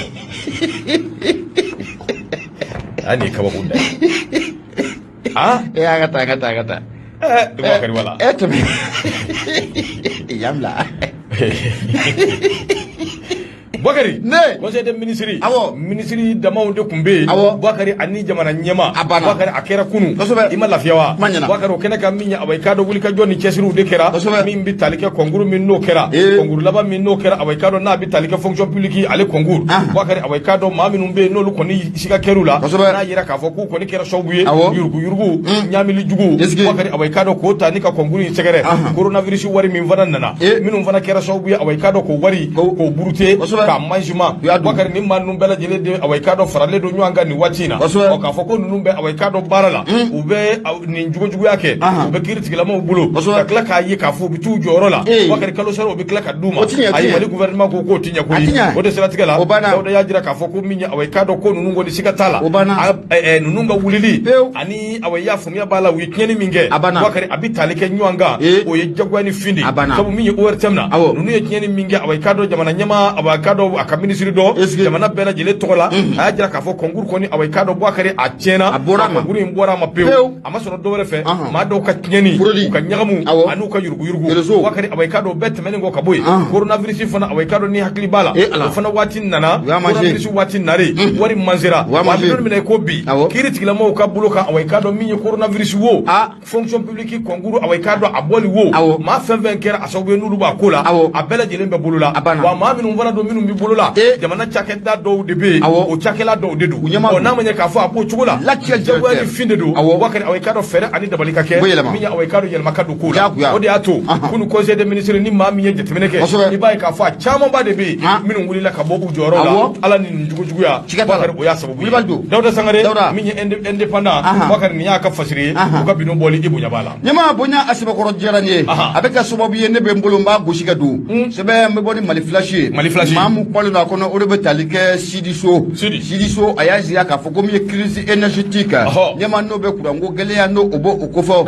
A nin ye kabako da ye, ah. E, an ka taa, an ka taa, an ka taa. Ɛɛ, Boubacar, wala. E tɛmɛ yan bila. Boubacar. Ne. Conseil des ministres. Awɔ. Ministre damaw de tun bɛ yen. Awɔ. Boubacar ani jamana ɲɛmaa. A banna. Boubacar, a kɛra kunun. Kosɛbɛ. I ma lafiya wa? Kuma ɲɛna. Boubacar, o kɛnɛ kan min ye, awa, i k'a dɔn wulikajɔ ni cɛsiriw de kɛra. Kosɛbɛ. Min bɛ tali kɛ concours min n'o kɛra. Ee. Concours laban min n'o kɛra, awa, i k'a dɔn n'a bɛ tali kɛ fonction publique ale concours. Boubacar, awa, i k'a dɔn maa minnu bɛ yen n'olu kɔni siga kɛr'u la. Kosɛbɛ. N'a yira k'a fɔ k'u kɔni kɛra sababu ye. Awɔ. Yurugu yurugu. Ɲaamili jugu. Est-ce que Boubacar, awa, i k'a dɔn k'o ta ni ka concours in sɛgɛrɛ. Coronavirus wari min fana nana. Ee. Minnu fana kɛra sababu ye, awa, i k'a dɔn k'o wari k'o burute. Kosɛbɛ. K'a mansiman. U y'a dun. Boubacar, ni maa ninnu bɛɛ lajɛlen de, awa, i k'a dɔn faralen don ɲɔgɔn kan nin waati in na. Kosɛbɛ. Ɔ, k'a fɔ ko ninnu bɛ, awa, i k'a dɔn baara la, u bɛ nin jogojuguya kɛ, u bɛ kiiri tigilamaw bolo, ka tila k'a ye k'a fɔ u bɛ t'u jɔyɔrɔ la. Ee. Boubacar, kalo sara o bɛ tila ka d'u ma. O ti ɲɛ, o ti Ayi, ɲɛ. Mali gouvernement ko k'o ti ɲɛ A koyi. ti ɲɛ. O de siratigɛ la, O banna. Dawuda y'a jira k'a fɔ ko min ye, awa, i k'a dɔn ko ninnu kɔni siga t'a la. O banna. A, ɛ, ɛ, ninnu ka wulili Pewu. ani, awa, i y'a faamuya b'a la, u ye tiɲɛni min kɛ. A banna. Boubacar, a bɛ tali kɛ ɲɔgɔn kan. Ee. O ye jagoya ni fin de ye. A banna. Sabu min ye ORTM na, Awɔ. ninnu ye tiɲɛni min kɛ, awa, i k'a dɔn jamana ɲɛmaa, awa, i k'a dɔn a ka minisiri dɔ, Est-ce que jamana bɛɛ lajɛlen tɔgɔ la, a y'a jira k'a fɔ concours kɔni, awa, i k'a dɔn Boubacar, a tiɲɛna. A bɔra a ma. Concours in bɔra a ma pewu. Pewu. A ma sɔrɔ dɔwɛrɛ fɛ, maa dɔw ka tiɲɛni, Fraude. u ka ɲagamu, Awɔ. ani u ka yuruguyurugu. Réseau. Boubacar, awa, i k'a dɔn o bɛɛ tɛmɛnen kɔ ka bɔ yen, coronavirus fana, awa, i k'a dɔn ni hakili b'a la, Eh, Ala. o fana waati nana. U y'a manger. Coronavirus waati nare, wari mansera. U y'a Wa an bɛ manger. don min na i ko bi, kiiri tigilamɔgɔw ka bolo kan, awa, i k'a dɔn min ye coronavirus wo, fonction publique concours, awa, i k'a dɔn a bɔli wo, maa fɛn fɛn kɛra a sababu ye n'olu b'a ko la, a bɛɛ lajɛlen bɛ bolo la. A banna. Wa maa minnu fana don, minnu bɛ bɛ bolo la jamana cakɛda dɔw de bɛ yen o cakɛla dɔw de don ɔ n'a ma ɲɛ k'a fɔ a b'o cogo la jagoya ni fin de don Bakari awa i k'a dɔn fɛɛrɛ ani dabali ka kɛ min ye awa i k'a dɔn yɛlɛma ka don ko la o de y'a to kunu conseil des ministres ni maa min ye jateminɛ kɛ i b'a ye k'a fɔ a camanba de bɛ yen minnu wulila ka bɔ u jɔyɔrɔ la ala ni nin jugujuguya Bakari o y'a sababu ye Dawuda Sangare min ye indépendant Bakari nin y'a ka fasiri ye u ka bidon bɔli i bonya b'a la ɲɛmaa bonya a sɛbɛkɔrɔ diyara n ye a bɛ kɛ sababu ye ne bɛ n bolo n b'a gosi ka don sɛbɛn n bɛ bɔ ni Mali Flash ye Mali Flash maa mun kumalen don a kɔnɔ o de bɛ tali kɛ Sidi So Sidi So a y'a jira k'a fɔ ko min ye crise énergétique ɲɛmaa n'o bɛ kuranko gɛlɛya n'o o b'o kofɔ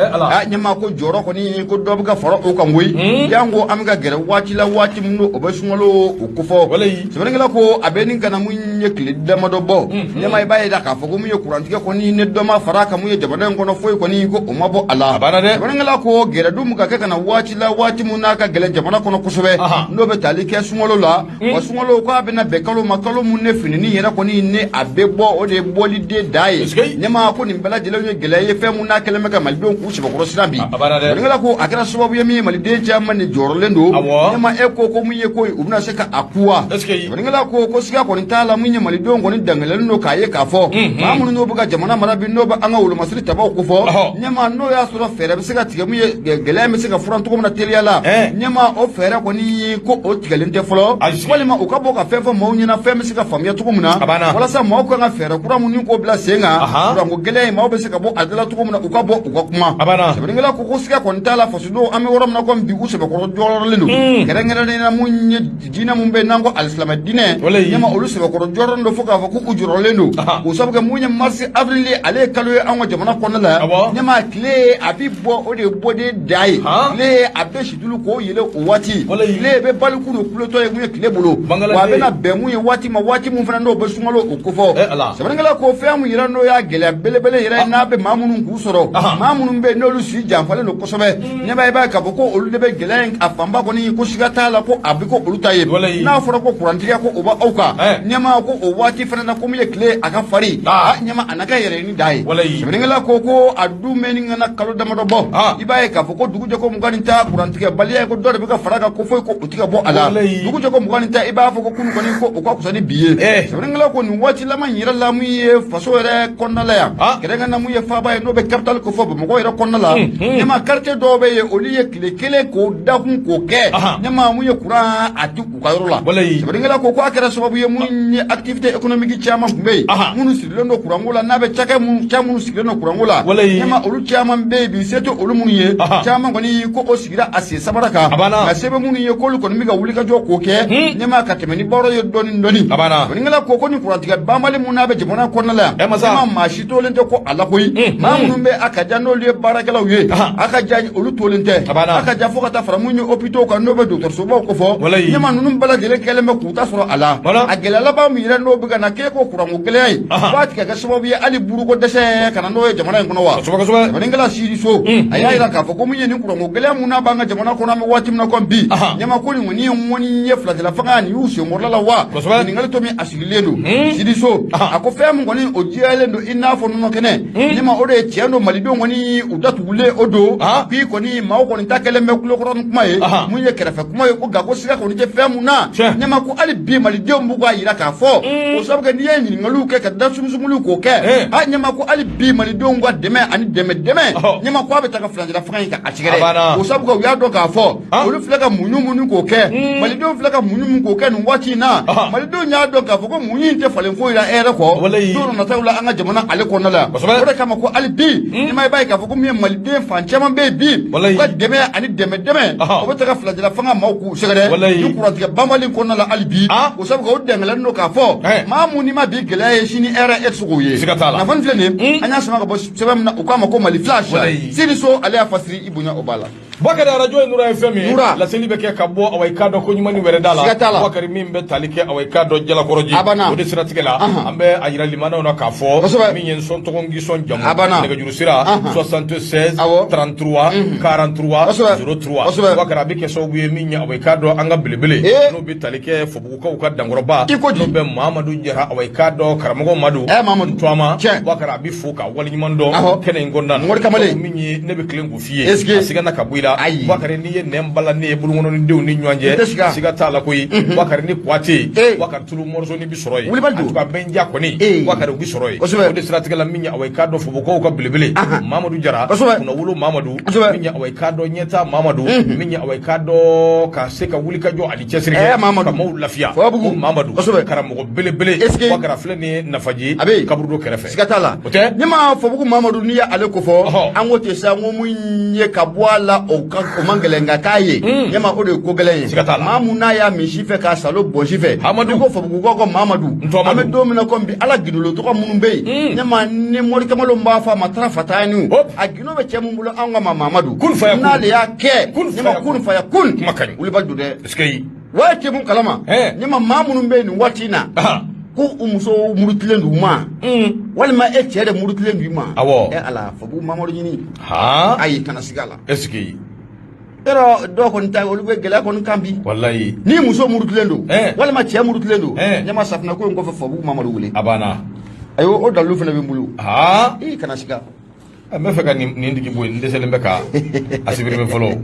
ɲɛmaa ko jɔyɔrɔ kɔni ko dɔ bɛ ka fara o kan koyi janko an bɛ ka gɛrɛ waati la waati min n'o bɛ sunkalo o kofɔ sɛbɛnnikɛla ko a bɛ nin ka na mun ye tile damadɔ bɔ ɲɛmaa i b'a ye k'a fɔ ko mun ye kurantigɛ kɔni ni dɔ ma fara kan mun ye jamana in kɔnɔ foyi kɔni ko o ma bɔ a la sɛbɛnnikɛla ko gɛrɛ dun ka kɛ ka na waati la waati min n'a ka gɛlɛn jamana kɔnɔ kosɛbɛ n'o bɛ tali kɛ sunkalo la wa sunkalo ko a bɛna bɛn kalo ma kalo mun ne finini yɛrɛ kɔni ni a bɛ bɔ o de ye bɔliden da ye ɲɛmaa ko nin bɛɛ lajɛlen ye gɛlɛya ye fɛn mun n'a kɛlen bɛ ka malidenw k'u sɛbɛkɔrɔ siran bi sɛbɛnnikɛla ko a kɛra sababu ye min ye maliden caman de jɔrɔlen don ɲɛmaa e ko ko mun ye ko u bɛna se ka a kun wa sɛbɛnnikɛla ko ko siga kɔni t'a la mun ye malidenw kɔni dangɛlɛlen don k'a ye k'a fɔ maa minnu n'o bɛ ka jamana mara bi n'o bɛ an ka wolomasiri tabaw kofɔ ɲɛmaa n'o y'a sɔrɔ fɛɛrɛ bɛ se ka tigɛ mun ye gɛlɛya bɛ se ka furan cogo min na teliya la ɲɛmaa o fɛɛrɛ kɔni ko o tigɛlen tɛ fɔlɔ walima u ka bɔ ka fɛn fɔ maaw ɲɛna fɛn bɛ se ka faamuya cogo min na walasa maaw kan ka fɛɛrɛ kura minnu k'o bila sen kan kuranko gɛlɛya in maaw bɛ se ka bɔ a da la cogo min na u ka bɔ u ka kuma sɛbɛnnikɛla ko ko siga kɔni t'a la fasodenw an bɛ yɔrɔ min na komi bi u sɛbɛkɔrɔ jɔrɔlen don kɛrɛnkɛrɛnnenya la mun ye diinɛ mun bɛ n'an ko alisilamɛ diinɛ ɲɛmaa olu sɛbɛkɔrɔ jɔrɔlen don fo k'a fɔ k'u jɔrɔlen don k'o sabu kɛ mun ye mars avril ale ye kalo ye an ka jamana kɔnɔna la ɲɛmaa tile a bɛ bɔ o de ye bɔden da ye tile a bɛ situlu k'o yɛlɛ o waati tile bɛ baliku don kulotɔ ye mun ye tile bolo wa a bɛna bɛn mun ye waati ma waati mun fana n'o bɛ sunkalo o kofɔ sɛbɛnnikɛla ko fɛn mun yɛrɛ n'o y'a gɛlɛya belebele yɛrɛ n'a bɛ maa minnu k'u sɔrɔ maa minnu bɛ yen n'olu si janfalen don kosɛbɛ ɲɛmaa i b'a ye k'a fɔ ko olu de bɛ gɛlɛya in a fanba kɔni ko siga t'a la ko a bɛ ko olu ta ye n'a fɔra ko kurantigɛ ko o b'aw kan ɲɛmaa ko o waati fana na ko min ye tile a ka farin ɲɛmaa a na kɛ yɛrɛ ni da ye sɛbɛnnikɛla ko ko a dun bɛ nin ka na kalo damadɔ bɔ i b'a ye k'a fɔ ko dugu jɛ ko 21 kurantigɛ baliya ko dɔ de bɛ ka fara kan ko foyi ko o tɛ ka bɔ a la dugu jɛ ko 21 i b'a fɔ ko kunu kɔni ko o ka fisa ni bi ye sɛbɛnnikɛla ko nin waati laban in yɛrɛ la mun ye faso yɛrɛ kɔnɔna la yan kɛrɛnkɛrɛnnenya mun ye faaba ye n'o bɛ capitale ko fɔ bamakɔ yɛrɛ kɔnɔna la ɲɛmaa quartier dɔw bɛ yen olu ye tile kelen k'o dakun k'o kɛ ɲɛmaa mun ye kuran a ti u ka yɔrɔ la sɛbɛnnikɛla ko a kɛra sababu ye mun ye activité économique caman tun bɛ yen minnu sirilen don kuranko la n'a bɛ cakɛ minnu ca minnu sigilen don kuranko la ɲɛmaa olu caman bɛ yen bi se tɛ olu minnu ye caman kɔni ko o sigira a sen sabara kan nka se bɛ minnu ye k'olu kɔni bɛ ka wuli ka jɔ k'o kɛ ɲɛmaa ka tɛmɛ ni baara ye dɔɔni dɔɔni sɛbɛnnikɛla ko ni kurantigɛ banbali mun n'a bɛ jamana kɔnɔna la yan ɲɛmaa maa si tolen tɛ ko a la koyi maa minnu bɛ a ka jan n'olu ye baarakɛlaw ye a ka jan olu tolen tɛ a ka jan fo ka taa fara mun ye hôpitaux kan n'o bɛ dɔgɔtɔrɔsobaw kofɔ ɲɛmaa ninnu bɛɛ lajɛlen kɛlen bɛ k'u ta sɔrɔ a la a gɛlɛya laban min yɛrɛ n'o bɛ ka na k'e ko kuranko gɛlɛya ye b'a tigɛ kɛ sababu ye hali buruko dɛsɛ ka na n'o ye jamana in kɔnɔ wa sɛbɛnnikɛla Sidi So a y'a jira k'a fɔ ko mun ye nin kuranko gɛlɛya mun n'a b'an ka jamana kɔnɔ an bɛ waati min na komi bi ɲɛmaa ko nin kɔni ye ŋɔni ye furancɛla fanga nin y'u senkɔrɔla la wa ɲininkali to min a sigilen don Sidi So a ko fɛn min kɔni o jɛyalen don i n'a fɔ nɔnɔ kɛnɛ ɲɛmaa o de ye tiɲɛ don malidenw kɔni u datugulen o don k'i kɔni maaw kɔni ta kɛlen bɛ kulokɔrɔ ni kuma ye mun ye kɛrɛfɛ kuma ye ko nka ko siga kɔni tɛ fɛn mun na ɲɛmaa ko hali bi malidenw b'u k'a jira k'a fɔ o sabu kɛ n'i ye ɲininkaliw kɛ ka da sumusumuliw k'o kɛ a ɲɛmaa ko hali bi malidenw ka dɛmɛ ani dɛmɛ dɛmɛ ɲɛmaa ko a bɛ taa ka furancɛla fanga in kan a sɛgɛrɛ o sabu kɛ u y'a dɔn k'a fɔ olu filɛ ka muɲu minnu k'o kɛ malidenw filɛ ka muɲu min k'o kɛ nin waati in na malidenw y'a dɔn k'a fɔ ko muɲu in tɛ falen foyi la e yɛrɛ kɔ don nataw la an ka jamana ale kɔnɔna la o de kama ko hali bi ɲɛmaa i b'a ye k'a fɔ ko min ye maliden fan caman bɛ yen bi u ka dɛmɛ ani dɛmɛ dɛmɛ o bɛ taga furancɛla fanga maaw k'u sɛgɛrɛ ni kurantigɛ banbali kɔnɔna la hali bi o sabu kɛ o dɛngɛlɛlen don k'a fɔ maa mun n'i ma bi gɛlɛya ye sini hɛrɛ e tɛ se k'o ye kunnafoni filɛ nin ye an y'a sama ka bɔ sɛbɛn min na u k'a ma ko Mali Flash Sidi So ale y'a fasiri i bonya o b'a la. Bakari arajo ye Nura FM ye Nura laseli bɛ kɛ ka bɔ awa i k'a dɔn ko ɲuman ni wɛrɛ da la siga t'a la Bakari min bɛ tali kɛ awa i k'a dɔn Jalakɔrɔji a banna o de siratigɛ la an bɛ a yira limanaw na k'a fɔ kosɛbɛ min ye n sɔn tɔgɔ n k'i sɔn jamu a banna nɛgɛjuru sira 76 33 43 kosɛbɛ 03 kosɛbɛ Bakari a bɛ kɛ sababu ye min ye awa i k'a dɔn an ka belebele n'o bɛ tali kɛ Fɔbugukaw ka dankɔrɔba i ko di n'o bɛ Mamadu Jara awa i k'a dɔn karamɔgɔ Madu Mamadu Tɔma tiɲɛ Bakari a bɛ fo ka waleɲuman dɔn kɛnɛ in kɔnɔna na Mori Kamalen min ye ne bɛ tilen k'o f'i ye est-ce que a sigana ka bɔ i la. la. Ayi. Bakari, n'i ye nɛn bala ne ye bolokɔnɔdenw ni ɲɔgɔn I tɛ cɛ, siga. Siga t'a la koyi. Bakari, ni kuwa tɛ yen, Bakari, tulu morceau ni bɛ sɔrɔ yen. Wulibali don. En tout cas, Bɛnja kɔni, Bakari, u bɛ sɔrɔ yen. O de siratigɛ la, min ye, awa, i k'a dɔn, Fobokaw ka belebele Mamadu Jara, kunnawolo Mamadu, min ye, awa, i k'a dɔn, ɲɛta Mamadu, min ye, awa, i k'a dɔn, ka se ka wuli ka jɔ ani cɛsiri kɛ Mamadu. ka maaw lafiya. Fababugu. O Mamadu, karamɔgɔ belebele. Est-ce que- Bakari filɛ nin ye Nafaji A bɛ yen. kaburudo kɛrɛfɛ. Siga t'a la. O tɛ? Ne ma Fɔbugu Mamadu, n'i ye ale ko fɔ, an ko ten sa, n ko mun ye ka bɔ a la, o ka o man gɛlɛn, nka k'a ye ɲɛma, o de ye ko gɛlɛn ye. Siga t'a la. Maa mun n'a y'a min si fɛ k'a salo bɔn si fɛ. Hamadu. N'i ko Fɔbugukaw ko Mamadu, Ntɔmadu. an bɛ don min na komi bi, ala gindolo tɔgɔ minnu bɛ yen, ɲɛma, ni mori kamalenw b'a fɔ a ma tara fatani, a gindo bɛ cɛ mun bolo, anw ka ma Mamadu. Kun faya kun. N'ale y'a kɛ, Kun ɲɛma, faya kun. kun faya kun. Kuma ka ɲi. Wulibali don dɛ. Est-ce que Wa tɛ mun kalama, ɲɛma, maa minnu bɛ yen nin waati in na, ko u muso murutilen d'u ma, walima e cɛ de murutilen d'u ma. E ala, Fabu Mamadu ɲini. Ayi, kana siga a la. Est-ce que Yɔrɔ dɔw kɔni ta, olu bɛ gɛlɛya kɔni kan bi. Walayi. Ni muso murutilen don, walima cɛ murutilen don, ɲɛma, safunɛ ko in kɔfɛ, Fabu Mamadu wele. A banna. Ayi, o dalilu fana bɛ n bolo. I kana siga. N bɛ fɛ ka nin tigi bɔ yen, n dɛsɛlen bɛ ka a supprimer fɔlɔ.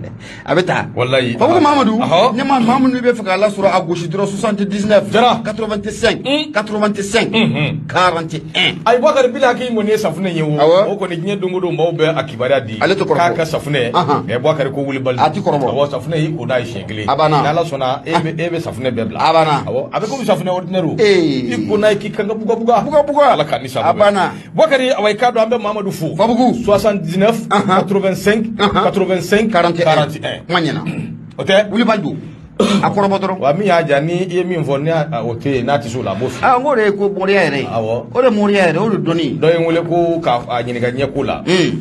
A bɛ taa. Walayi. Fabu Mamadu, ɲɛma, maa minnu bɛ fɛ k'a lasɔrɔ, a gosi dɔrɔn: 79 Jara. 85 85 41. Ayi, Bakari, bila hakili kɔni ye safunɛ ye o. Awɔ. O kɔni, diɲɛ don o don, maaw bɛ a kibaruya di. Ale tɛ kɔrɔbɔ. K'a ka safunɛ. Ɛ, Bakari, ko wulibali. A ti kɔrɔbɔ. Awɔ, safunɛ y'i ko n'a ye siɲɛ kelen. A banna. N'Ala sɔnna, e bɛ safunɛ bɛɛ bila. A banna. Awɔ, a bɛ komi safunɛ ordinaire o. I ko n'a ye k'i kan ka buga buga. Buga buga. Ala k'an ni A banna. Bakari, awa, i k'a dɔn, an bɛ Mamadu fo. Fabugu. 79 85 85 41. 41. Kuma ɲɛna. O tɛ? Wulibali don, a kɔrɔbɔ dɔrɔn. Wa min y'a diya, ni i ye min fɔ, ni o tɛ yen, n'a tɛ se o la, a b'o f'i ye. Aa, n k'o de ye ko moriya yɛrɛ ye. O de ye moriya yɛrɛ, o de dɔnni. Dɔ ye n wele ko k'a ɲininka ɲɛko la. Ne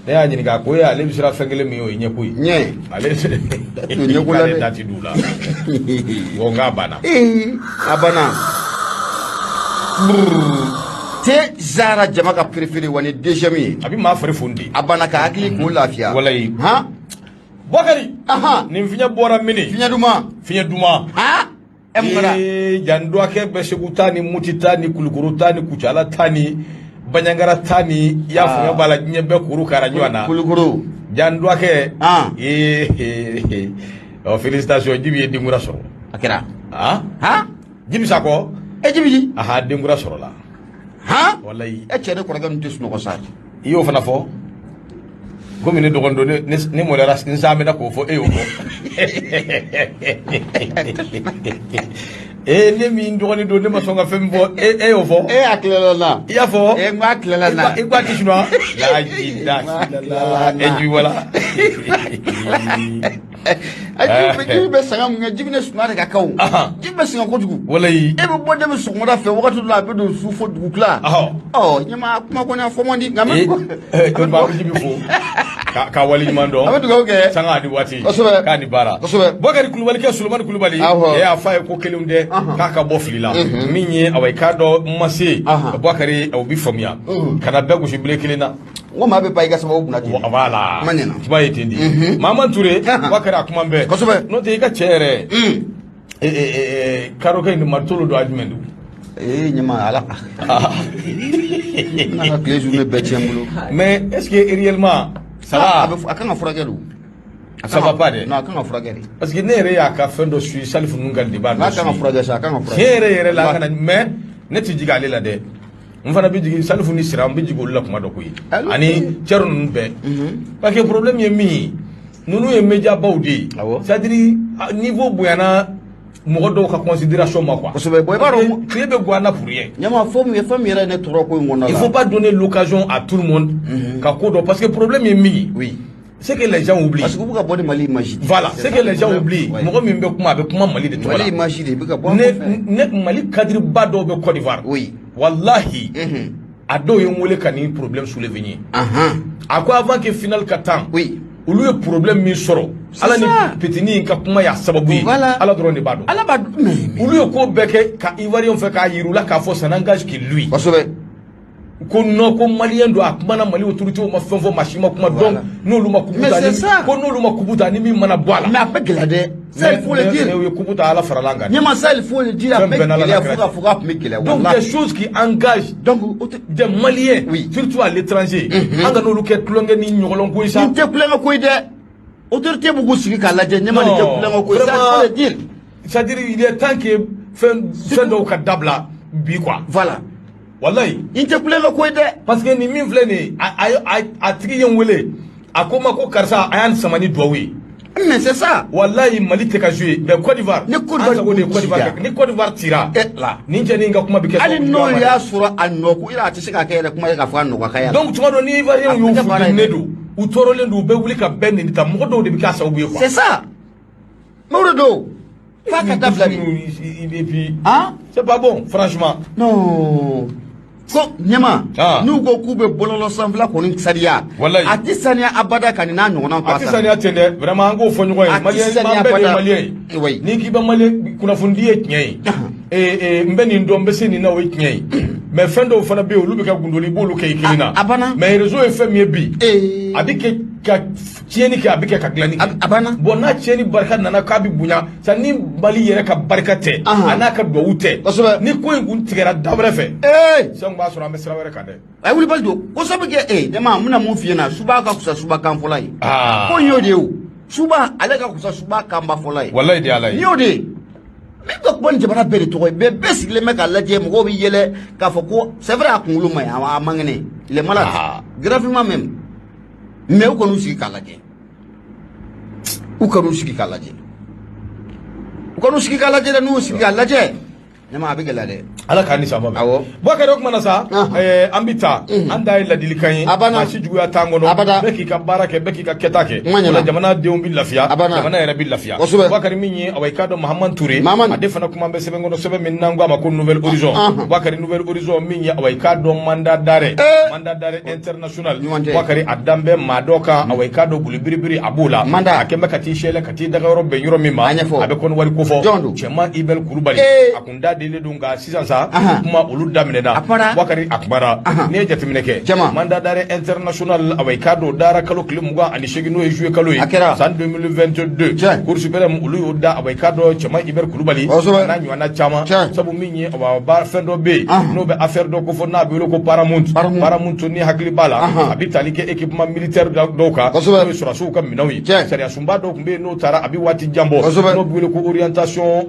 y'a ɲininka ko e, ale bɛ siran fɛn kelen min ye, o ye ɲɛko ye. Ɲɛ. Ale ɲɛko la dɛ. k'ale da ti d'u la. Bon, n k'a banna. Ee, a banna. Te Zara, jama ka préféré wa ni deuxième ye. A bɛ maa fari fundi. A banna, ka hakili k'o lafiya. Walayi. Han. Bakari, nin fiɲɛ bɔra mini? Fiɲɛ duman. Fiɲɛ duman. Han, e mun kɛra? Ee, jan dɔgɔkɛ bɛ Segu ta ni Muti ta ni Kulukoro ta ni Kucala ta ni Banjagara ta ni, i y'a faamuya b'a la, diɲɛ bɛɛ kuru kara ɲɔgɔn na. Kulukoro. Jan dɔgɔkɛ. Ee, ɔ, félicitations, Jibi ye denkura sɔrɔ. A kɛra. Han, Jibi Sakɔ. E Jibi. Aha, denkura sɔrɔla. Han. Walayi. E cɛ, ne kɔrɔkɛ ninnu tɛ sunɔgɔ sa. I y'o fana fɔ komi ne dɔgɔnin don, ne maloyara, n samɛna k'o fɔ, e y'o fɔ. Ee, ne min dɔgɔnin don, ne ma sɔn ka fɛn min fɔ, e y'o fɔ. E a tilala na. I y'a fɔ. E, n ko a tilala na. I ko a ti sunɔgɔ la e Jibi wala. Jibi bɛ sɛgɛn mun kɛ, Jibi ne sunɔgɔ de ka kan o. Jibi bɛ sɛgɛn kojugu. Walayi. E bɛ bɔ ne bɛ sɔgɔmada fɛ, wagati dɔ la a bɛ don su fo dugutila. Ɔ, ɲɛma, kuma kɔni a fɔ man di, nka n bɛ ee, ba, Jibi fo ka wale ɲuman dɔn. An bɛ dugawu kɛ. Sanga ani waati. Kosɛbɛ. K'a ni baara. Kosɛbɛ. Bakari Kulubalikɛ, Solomani Kulubali. E y'a f'a ye ko kelenw tɛ, k'a ka bɔ fili la. Min ye, awa, i k'a dɔn, ma se. Bakari, o bi faamuya. Kana bɛɛ gosi bere kelen na. N ko maa bɛ ba i ka sababu kunna ten. Voilà. Kuma ɲɛna. Kuma ye ten de. Maman Ture, Bakari, a kuma bɛɛ. Kosɛbɛ. N'o tɛ, i ka cɛ yɛrɛ. Karokɛ in maritolo don, a jumɛn don? Ee, ɲɛma, ala n'a ka tile journée bɛɛ tiɲɛ n bolo. Mais est-ce que réellement ça va? A kan ka furakɛ don. Ça va pas dɛ. Non, a kan ka furakɛ de. Parce que ne yɛrɛ y'a ka fɛn dɔ suit, Salifu ninnu ka débat N'a dɔ kan ka suit. furakɛ sa, a kan ka furakɛ. Tiɲɛ yɛrɛ yɛrɛ la, a kana, mais ne tɛ jigin ale la dɛ. N fana bɛ jigin Salifu ni Sira, n bɛ jigin olu la kuma dɔ koyi. Ani Cɛri ninnu bɛɛ. Parce que problème ye min ye, ninnu ye média baw de ye. Awɔ. C'est à dire niveau bonyana mɔgɔ dɔw ka considération ma quoi. Kosɛbɛ. Bon, i b'a dɔn. Tile bɛ gan na pour rien. Ɲama, fo min ye, fɛn min yɛrɛ ye ne tɔɔrɔ ko in kɔnɔna la. Il faut pas donner l'occasion à tout le monde ka ko dɔn, parce que problème ye min ye. C'est que les gens oublient. Parce que u bɛ ka bɔ ni Mali image. Voilà, c'est que les gens oublient. Mɔgɔ min bɛ kuma, a bɛ kuma Mali de tɔgɔ la. Mali image de bɛ ka bɔ a Ne kɔfɛ. ne Mali cadre ba dɔw bɛ Côte d'Ivoire. Wallahi. A dɔw ye n wele ka nin problème soulever n ye. A ko avant que finale ka tan. Olu ye problème min sɔrɔ. Ala ni petini in ka kuma y'a sababu ye. Voilà. Ala dɔrɔn de b'a dɔn. Ala b'a dɔn, mais Olu ye ko bɛɛ kɛ ka Ivoirien fɛ k'a yir'u la k'a fɔ ça n'engage que lui. Kosɛbɛ. Ko non, ko malien don, a kumana, Mali autorité ma fɛn fɔ, maa si ma kuma, donc n'olu ma kupu Mais ta c'est ni ça. ko n'olu ma kupu ta, ni min mana bɔ a la. Mais a bɛ gɛlɛya dɛ. Ça, il faut le dire. Mais u ye kupu ta, Ala farala an kan. Ɲama, ça, il faut le dire, a Fɛn bɛ bɛɛ n'Ala gɛlɛya ka fo kira. k'a fɔ k'a tun bɛ gɛlɛya. Donc Walahi. des choses qui engagent Donc o tɛ des Maliens, surtout à l'étranger, an ka n'olu kɛ tulonkɛ ni ɲɔgɔlɔnko ye sa. Nin tɛ kulonkɛ ko ye dɛ. Autorité b'u k'u sigi k'a lajɛ, ɲɛma, nin tɛ kulonkɛ ko ye, ça, faut le dire. C'est-à-dire, il est temps que fɛn dɔw ka dabila bi, quoi. Voilà. Walayi. Nin tɛ kulonkɛ ko ye dɛ. Parce que nin min filɛ nin ye, a tigi ye n wele, a ko n ma ko karisa, a y'a nin sama ni duwawu ye. Mais c'est ça. Walayi, Mali tɛ ka jouer, mais Côte d'Ivoire. Ni Côte d'Ivoire an sago de ye Côte d'Ivoire. cira. Ni Côte d'Ivoire cira. Eh la. Nin cɛnin ka kuma bɛ kɛ Hali sababu n'o juguya ma y'a dɛ. sɔrɔ a nɔ ko yala, a tɛ se k'a kɛ yɛrɛ kuma ye k'a fɔ a nɔgɔ ka y'a la. Donc tuma dɔ, ni Ivoirien A y'u tɛ baara ye funteni dɛ. don, u tɔɔrɔlen don, u bɛ wuli ka bɛɛ neni ta, mɔgɔ dɔw de bɛ k'a sababu ye, quoi. C'est ça, mais o de don f'a ka dabila de. Et puis Han. c'est pas bon, franchement. Non, ko ɲɛma, Ah. n'u ko k'u bɛ bɔlɔlɔ sanfɛla kɔni saniya, Walayi. a tɛ saniya abada ka nin n'a ɲɔgɔnna to. A tɛ saniya ten dɛ, vraiment, an k'o fɔ ɲɔgɔn A ye. tɛ Malien saniya an bɛɛ de ye bada. Malien ye. Oui. N'i k'i bɛ malien, kunnafonidi ye tiɲɛ ye. Ee n bɛ nin dɔn, n bɛ se nin na, o ye tiɲɛ ye. Mais fɛn dɔw fana bɛ yen, olu bɛ kɛ gundoli, i b'olu kɛ i kelen na. A banna. Mais réseau ye fɛn min ye bi, Ee. a bɛ kɛ ka tiɲɛni kɛ, a bɛ kɛ ka dilanni kɛ. A banna. Bon, n'a tiɲɛni barika nana k'a bɛ bonya sa, ni Mali yɛrɛ ka barika tɛ, a n'a ka duwawu tɛ, ni ko in kun tigɛra da wɛrɛ fɛ, Ee. sisan b'a sɔrɔ an bɛ sira wɛrɛ kan dɛ. A ye wulibali don ko sabu kɛ. Ee ɲɛma, n bɛna mun f'i ɲɛna? Suba ka fisa suba kan fɔla ye. Ko in y'o de ye o, suba ale ka fisa suba kanba fɔla ye. Walayi de, Ala Nin ye. y'o de ye. Min ka kuma ni jamana bɛɛ de tɔgɔ ye, bɛɛ sigilen bɛ k'a lajɛ, mɔgɔw bɛ yɛlɛ k'a fɔ ko c'est vrai, a kunkolo ma ɲi, a man kɛnɛ, il est malade gravement même. Mais u kan'u sigi k'a lajɛ, u kan'u sigi k'a lajɛ, u kan'u sigi k'a lajɛ dɛ. N'u y'u sigi k'a lajɛ, ɲama, a bɛ gɛlɛya dɛ. Ala k'an ni saba. Awɔ. Bubakari, o kuma na sa, an bɛ taa, an da ye ladilikan ye. A banna. Maa si juguya t'an kɔnɔ. Abada. Bɛɛ k'i ka baara kɛ, bɛɛ k'i ka kɛta kɛ. Kuma ɲɛna. O la jamana denw bɛ lafiya, A banna. jamana yɛrɛ bɛ lafiya. Bubakari, min ye, awa, i k'a dɔn, Mahamani Ture, Mahamani. ale fana kuma bɛ sɛbɛn kɔnɔ, sɛbɛn min n'an ko a ma ko Nouvel Horizon. Bubakari, Nouvel Horizon min ye, awa, i k'a dɔn, mandat d'arrêt, mandat d'arrêt international. Ɲuman tɛ. Bubakari, a dan bɛ maa dɔ kan, awa, i k'a dɔn, boli biribiri a b'o la. Mandat. A kɛn bɛ ka t'i sɛlɛ, ka t'i daga yɔrɔ bɛn yɔrɔ min ma. A ɲɛfɔ. A bɛ Kɔnɔwari kofɔ. Jɔn don? Cɛman Ibɛl Kulubali. A kun da delen don, nka sisan sa, kuma olu daminɛna. A kumara. Bubakari, a kumara. N'i ye jateminɛ kɛ, Jama. mandat d'arrêt international, awa, i k'a dɔn, o dara kalo tile 28, n'o ye juillet kalo ye, A kɛra. san 2022. Tiɲɛ. Cour suprême, olu y'o da, awa, i k'a dɔn, Cɛman Ibɛl Kulubali n'a ɲɔgɔnna caman. Sabu min ye, awa, ba fɛn dɔ bɛ yen, n'o bɛ affaire dɔ kofɔ, n'a bɛ wele ko Paramount. Paramount. Paramount, ni hakili b'a la, a bɛ tali kɛ équipement militaire dɔw kan, n'o ye sɔrɔdasiw ka minɛnw ye. Sariya sunba dɔw tun bɛ yen, n'o taara, a bɛ waati jan bɔ, n'o bɛ wele ko orientation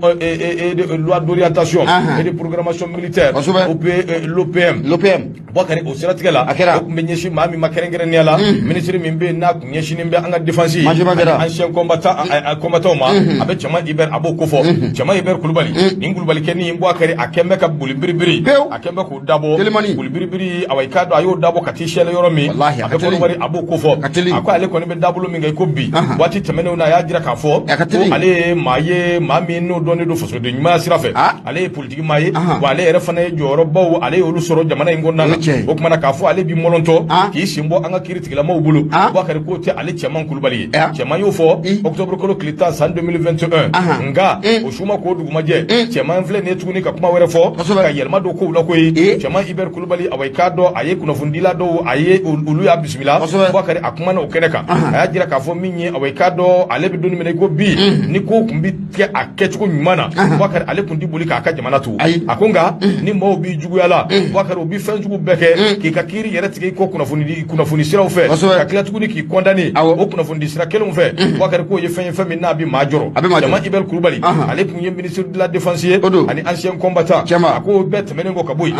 loi d'orientation et de programmation militaire, OP, l'OPM. L'OPM. Bubakari, o siratigɛ la, A kɛra. o tun bɛ ɲɛsin maa min ma kɛrɛnkɛrɛnnenya la, minisiri min bɛ yen n'a tun ɲɛsinnen bɛ an ka défense Major Bangara. ani ancien combattant combattant ma, a bɛ Cɛman Ibɛr, a b'o kofɔ. Cɛman Ibɛr Kulubali, nin Kulubalikɛnin, Bubakari, a kɛn bɛ ka boli biribiri, Pewu. a kɛn bɛ k'o dabɔ. Telimani. Boli biribiri, awa, i k'a dɔn, a y'o dabɔ ka t'i sɛlɛ yɔrɔ min, Walahi, a a ka bɛ teli. Kɔnɔwari, a b'o kofɔ. A ka teli. A ko ale kɔni bɛ dabolo min kɛ i ko bi, waati tɛmɛnenw na, a y'a jira k'a fɔ A ka teli. ko ale ye maa ye, maa min n'o dɔnnen don fasoden ɲumanya sira fɛ. Ale ye politiki maa ye, wa ale yɛrɛ fana ye jɔyɔrɔbaw, ale y'olu sɔrɔ jamana in kɔnɔna O ye tiɲɛ ye. na. O kumana k'a fɔ ale bi mɔlɔntɔ k'i sen bɔ an ka kiiri tigilamaw bolo, Bubakari, k'o tɛ ale Cɛman Kulubali ye. Cɛman y'o fɔ octobre kalo tile 10 san 2021. Nka o su ma k'o dugumajɛ, Cɛman filɛ nin ye tuguni ka kuma wɛrɛ fɔ, ka yɛlɛma don kow la koyi. Cɛman Ibɛr Kulubali, awa, i k'a dɔn, a ye kunnafonidila dɔw, a ye olu y'a bisimila. Bubakari, a kumana o kɛnɛ kan, a y'a jira k'a fɔ min ye, awa, i k'a dɔn, ale bɛ don min na i ko bi, ni ko tun bɛ kɛ a kɛcogo ɲuman na, Bubakari, ale tun tɛ boli k'a ka jamana to. Ayi. A ko nka ni maaw b'i juguya la, Bubakari, u bɛ fɛn jugu bɛɛ kɛ k'i ka kiiri yɛrɛ tigɛ i ko kunnafoni siraw fɛ, ka tila tuguni k'i condamné o kunnafoni sira kelenw fɛ. Bubakari, k'o ye fɛn ye, fɛn min n'a bɛ maa jɔrɔ. A bɛ maa jɔrɔ. Cɛman Ibɛr Kulubali, ale tun ye ministre de la défense ye O don. ani ancien combattant. Cɛman. A ko bɛɛ tɛmɛnen kɔ ka bɔ yen,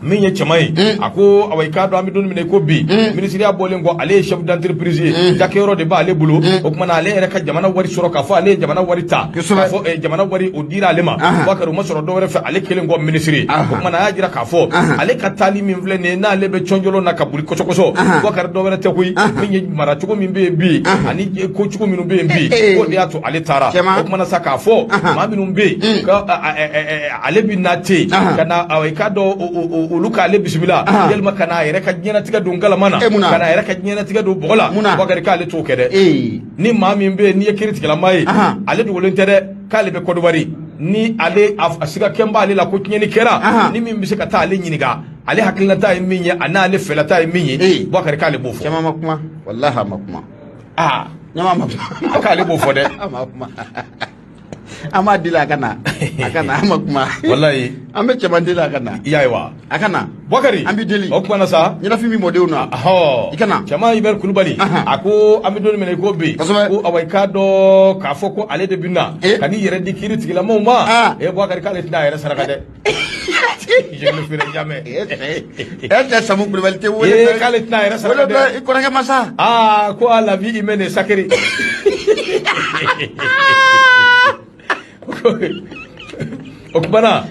min ye cɛman ye, a ko, awa, i k'a dɔn, an bɛ don min na i ko bi, ministeriya bɔlen kɔ, ale ye chef d'entreprise ye, cakɛyɔrɔ de b'ale bolo. O kumana ale yɛrɛ ka jamana wari sɔrɔ, k'a fɔ ale ye jamana wari ta, k'a fɔ jamana wari o dira ale ma, Bubakari, o ma sɔrɔ dɔwɛrɛ fɛ ale kelen kɔ ministre ye. O kumana a y'a jira k'a fɔ ale ka taali min filɛ nin ye, n'ale bɛ cɔnjɔlɔ na ka boli kɔsɔkɔsɔ, Bubakari, dɔwɛrɛ tɛ koyi, min ye maracogo min bɛ yen bi ani ko cogo minnu bɛ yen bi, k'o de y'a to ale taara. O kumana sa, k'a fɔ maa minnu bɛ yen ko ale bɛ na ten ka na, i k'a dɔn, olu k'ale bisimila, yalima ka n'a yɛrɛ ka diɲɛnatigɛ don galama na, Eh, mun na? ka n'a yɛrɛ ka diɲɛnatigɛ don bɔgɔ la, Mun na? Bubakari, k'ale t'o kɛ dɛ. Ni maa min bɛ yen n'i ye kiiritigɛlama ye, ale dogolen tɛ dɛ k'ale bɛ Kɔdiwari, ni ale a siga kɛn b'ale la ko tiɲɛni kɛra, ni min bɛ se ka taa ale ɲininka, ale hakilinata ye min ye, a n'ale fɛlata ye min ye, Bubakari, k'ale b'o fɔ. Cɛman ma kuma, walahi a ma kuma. Aa. Ɲama ma kuma. K'ale b'o fɔ dɛ. A ma kuma. An b'a deli a ka na, a ka na, an ma kuma. Walayi. An bɛ cɛman deli a ka na. I y'a ye wa? A ka na. Bukari. An b'i deli. O kuma na sa. Ɲɛnafin bɛ mɔdenw na. Ɔhɔ. I ka na. Cɛman Hubert Kulubali. A ko an bɛ don min na i ko bi. Kosɛbɛ. Ko awa i k'a dɔn k'a fɔ ko ale de bɛ na. Eh. Ka n'i yɛrɛ di kiiri tigilamaw ma. Ah. E Bukari k'ale tɛna a yɛrɛ saraka dɛ. Je ne le ferai jamais. E cɛ Samu Kulubali tɛ wele. Ee k'ale tɛna a yɛrɛ saraka Wele dɛ. i kɔrɔkɛ ma sa. Aa ko a la vie humaine est sacrée. O kuma na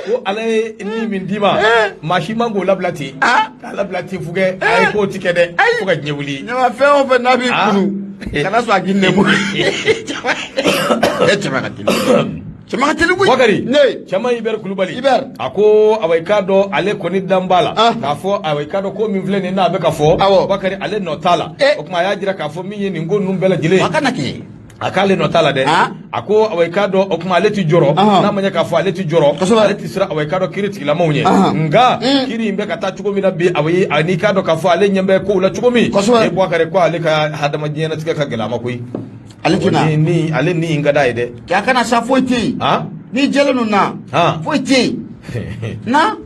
ko ala ye ni min d'i ma maa si man k'o labila ten k'a labila ten fukɛ ayi k'o ti kɛ dɛ fo ka diɲɛ wuli. Ɲama fɛn o fɛn n'a b'i kunu kana sɔn a k'i nɛmu. E cɛman ka teli. Cɛman ka teli koyi. Bakari ne cɛman Hubert Kulubali Hubert. A ko awa i k'a dɔn ale kɔni dan b'a la k'a fɔ awa i k'a dɔn ko min filɛ nin ye n'a bɛ ka fɔ. Awɔ. Bakari ale nɔ t'a la. Eh. O tuma a y'a jira k'a fɔ min ye nin ko ninnu bɛɛ lajɛlen A kana kɛ. A k'ale nɔ t'a la dɛ. A ko awa i k'a dɔn o tuma ale ti jɔrɔ n'a ma ɲɛ k'a fɔ ale ti jɔrɔ ale ti siran awa i k'a dɔn kiiri tigilamaw ɲɛ nka kiiri in bɛ ka taa cogo min na bi awa ani k'a dɔn k'a fɔ ale ɲɛ bɛ kow la cogo min e Bukari ko ale ka hadamadenya ɲɛnatigɛ ka gɛlɛn a ma koyi. Ale tɛna ni ale ni in ka d'a ye dɛ. A kana sa foyi tɛ yen. N'i jɛlen don na foyi tɛ yen na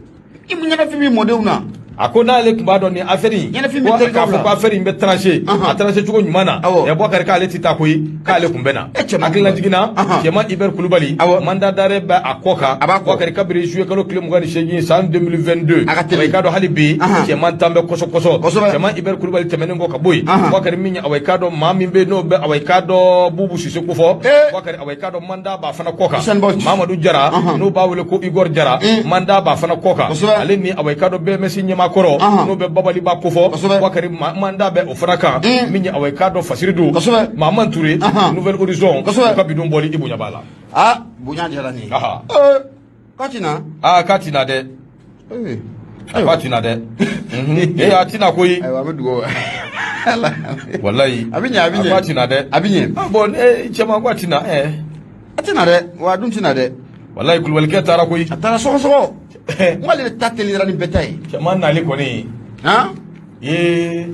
i ɲɛnafin bɛ mɔdenw na. A ko n'ale tun b'a dɔn nin affaire in Ɲɛnafin bɛ terikɛw k'a fɔ la. ko affaire in bɛ trancher a trancher cogo ɲuman na ɛ Bukari k'ale tɛ taa koyi k'ale tun bɛ na E cɛman hakililajigin na cɛman Hubert Kulubali mandat d'arrêt bɛ a kɔ kan A b'a kɔ. Bukari kabiri juillet kalo tile 28 san 2022 A ka teli. i k'a dɔn hali bi cɛman tan bɛ kɔsɔ kɔsɔ Kosɛbɛ. Cɛman Hubert Kulubali tɛmɛnen kɔ ka bɔ yen Bukari min ye awa i k'a dɔn maa min bɛ yen n'o bɛ awa i k'a dɔn Bubu Sise kofɔ Bukari awa i k'a dɔn mandat b'a fana kɔ kan Usain Bolt. Mamadu Jara n'u b'a wele ko Igor Jara mandat b'a fana kɔ kan Kosɛbɛ. Ale ni awa i k'a dɔn BMS ɲɛmaa kɔrɔ n'o bɛ Babaliba kofɔ Bukari mandat bɛ o fana kan min ye awa i k'a dɔn Fasiri don Kosɛbɛ. Maman Touré Nouvel Horizon Kosɛbɛ. u ka bidon bɔli i bonya b'a la. Aa bonya diyara n ye. Ee, k'a ti na. Aa k'a ti na dɛ. Ee. A k'a ti na dɛ. Ee a ti na koyi. Ayiwa an bɛ dugawu Ala. Walayi. A bɛ ɲɛ a bɛ ɲɛ. A k'a ti na dɛ. A bɛ ɲɛ. Ah bon ee cɛman ko a ti na ɛɛ. A ti na dɛ wa a dun ti na dɛ. Walayi Kulubalikɛ taara koyi. A taara sɔgɔsɔgɔ. N k'ale de ta teliyara ni bɛɛ ta ye. Cɛman nali kɔni. Han. Ee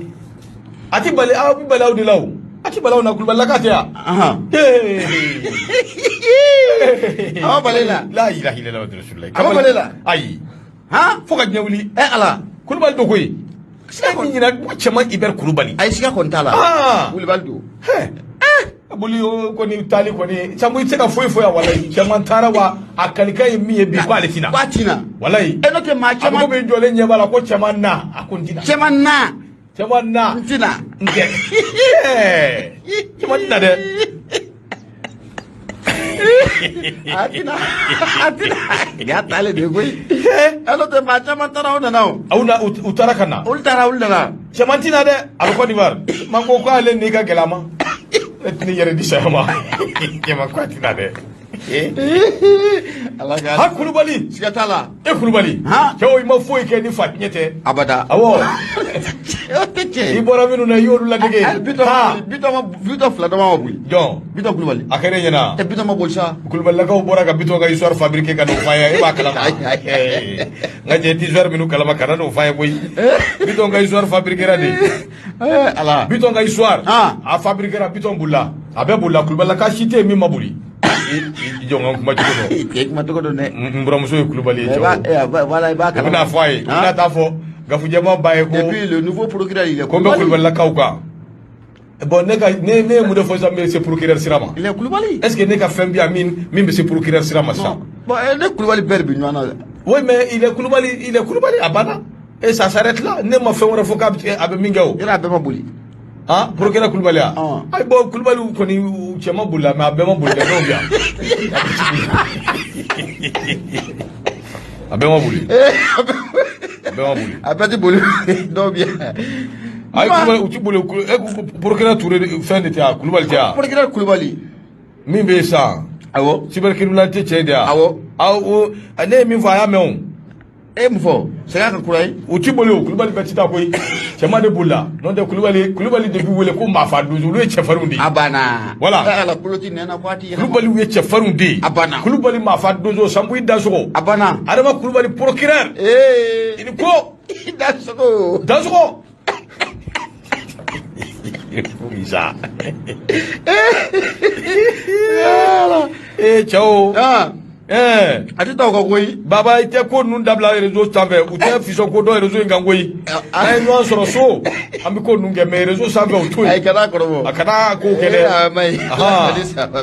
a ti bali aw bɛ bali aw de la o. A ti bali aw na Kulubalilaka tɛ yan. Ee. A ma bali la. La ilaha illallah rasulullah. A ma bali la. Ayi. Han. Fo ka diɲɛ wuli. Ɛ Ala. Kulubali don koyi. E min ɲina ko cɛman Hubert Kulubali. Ayi siga kɔni t'a la. Kulubali don. Boli o kɔni taali kɔni Samu i tɛ se ka foyi fɔ yan walayi cɛman taara wa a kalikan ye min ye bi k'ale ti na. K'a ti na. Walayi. E n'o tɛ maa A caman. ko bɛ jɔlen ɲɛ b'a la ko cɛman na a ko n ti na. Cɛman na. Cɛman na. N ti na. N tɛ. Cɛman ti na dɛ. A ti na. A ti na. Y'a taalen de ye koyi. E n'o tɛ maa caman taara o nana o. Aw na u taara ka na. Olu taara olu nana. Cɛman ti na dɛ a bɛ Côte d'Ivoire. Man ko k'ale n'i ka gɛlɛn a ma. Ne tɛ n'i yɛrɛ di saya ma. Cɛman ko a ti na dɛ. Ala ka. Ha Kulubali. Siga t'a la. E Kulubali. Han. Cɛw i ma foyi kɛ ni fa tiɲɛ tɛ. Abada. Awɔ. O tɛ tiɲɛ I bɔra minnu na i y'olu ladege. Hali Bitɔn Bitɔn ma Bitɔn fila dama ma boli. Jɔn. Bitɔn Kulubali. A kɛra e ɲɛna. Ɛ Bitɔn ma boli sa. Kulubalilakaw bɔra ka Bitɔn ka histoire fabriquer ka n'o fɔ an ye e b'a kalama. N ka cɛ histoire minnu kalama kana n'o fɔ an ye koyi. Bitɔn ka histoire fabriquera de. Ala. Bitɔn ka histoire. A fabriquera Bitɔn bolila. A bɛɛ bolila Kulubalilaka si tɛ yen min ma boli. I jɔ n ka kuma cogo dɔn. I kuma cogo dɔn dɛ. N buramuso ye Kulubali ye cɛw. Voilà i b'a kalama. U bɛna fɔ a ye. U bɛna taa fɔ Gafujɛma ba ye ko. Et puis le nouveau procureur il est Ko n bɛ Kulubalilakaw kan. Bon ne ka ne ne ye mun de fɔ sisan min bɛ se procureur sira ma. Il est Kulubali. Est ce que ne ka fɛn bɛ yan min bɛ se procureur sira ma sisan. Bon ne Kulubali bɛɛ de bɛ ɲɔgɔn na. Oui mais il est Kulubali il est Kulubali a banna. Et ça s'arrête là ne ma fɛn wɛrɛ fɔ k'a bɛ a bɛ min kɛ o. Yɔrɔ a bɛɛ ma boli. Ah procureur Kulubali ya. Ayi bon Kulubali kɔni cɛ ma boli la mais a bɛɛ ma boli dɛ dɔw bɛ yan. A bɛɛ ma boli. A bɛɛ ma boli. A bɛɛ tɛ boli dɔw bɛ yan. Ayi Kulubali u ti boli e ko procureur Touré fɛn de tɛ yan Kulubali tɛ yan. Procureur Kulubali. Min bɛ yen sisan. Awɔ. Cybercriminalité cɛ de yan. Awɔ. Awɔ ne ye min fɔ a y'a mɛn o. E ye mun fɔ segin a kan kura ye. U ti boli o Kulubali bɛɛ ti taa koyi cɛman de bolila n'o tɛ Kulubali Kulubali de b'i wele ko maafa donso olu ye cɛfarinw de ye. A banna. Voilà. Ala kolo ti nɛn na ko a ti yɛlɛma. Kulubaliw ye cɛfarinw de ye. A banna. Kulubali maafa donso Sanbu i dansogo. A banna. Adama Kulubali procureur. Ee. I ni ko. I dansogo. Dansogo. Sa ee cɛw, a tɛ taa o kan koyi. Baba, i tɛ ko ninnu dabila réseau sanfɛ. U tɛ fisɔn ko dɔn réseau in kan koyi. N'an ye ɲɔgɔn sɔrɔ so, an bɛ ko ninnu kɛ, mais réseau sanfɛ, o to Ayi, yen. kana kɔrɔbɔ. A kana ko kɛ dɛ. A ma ɲi.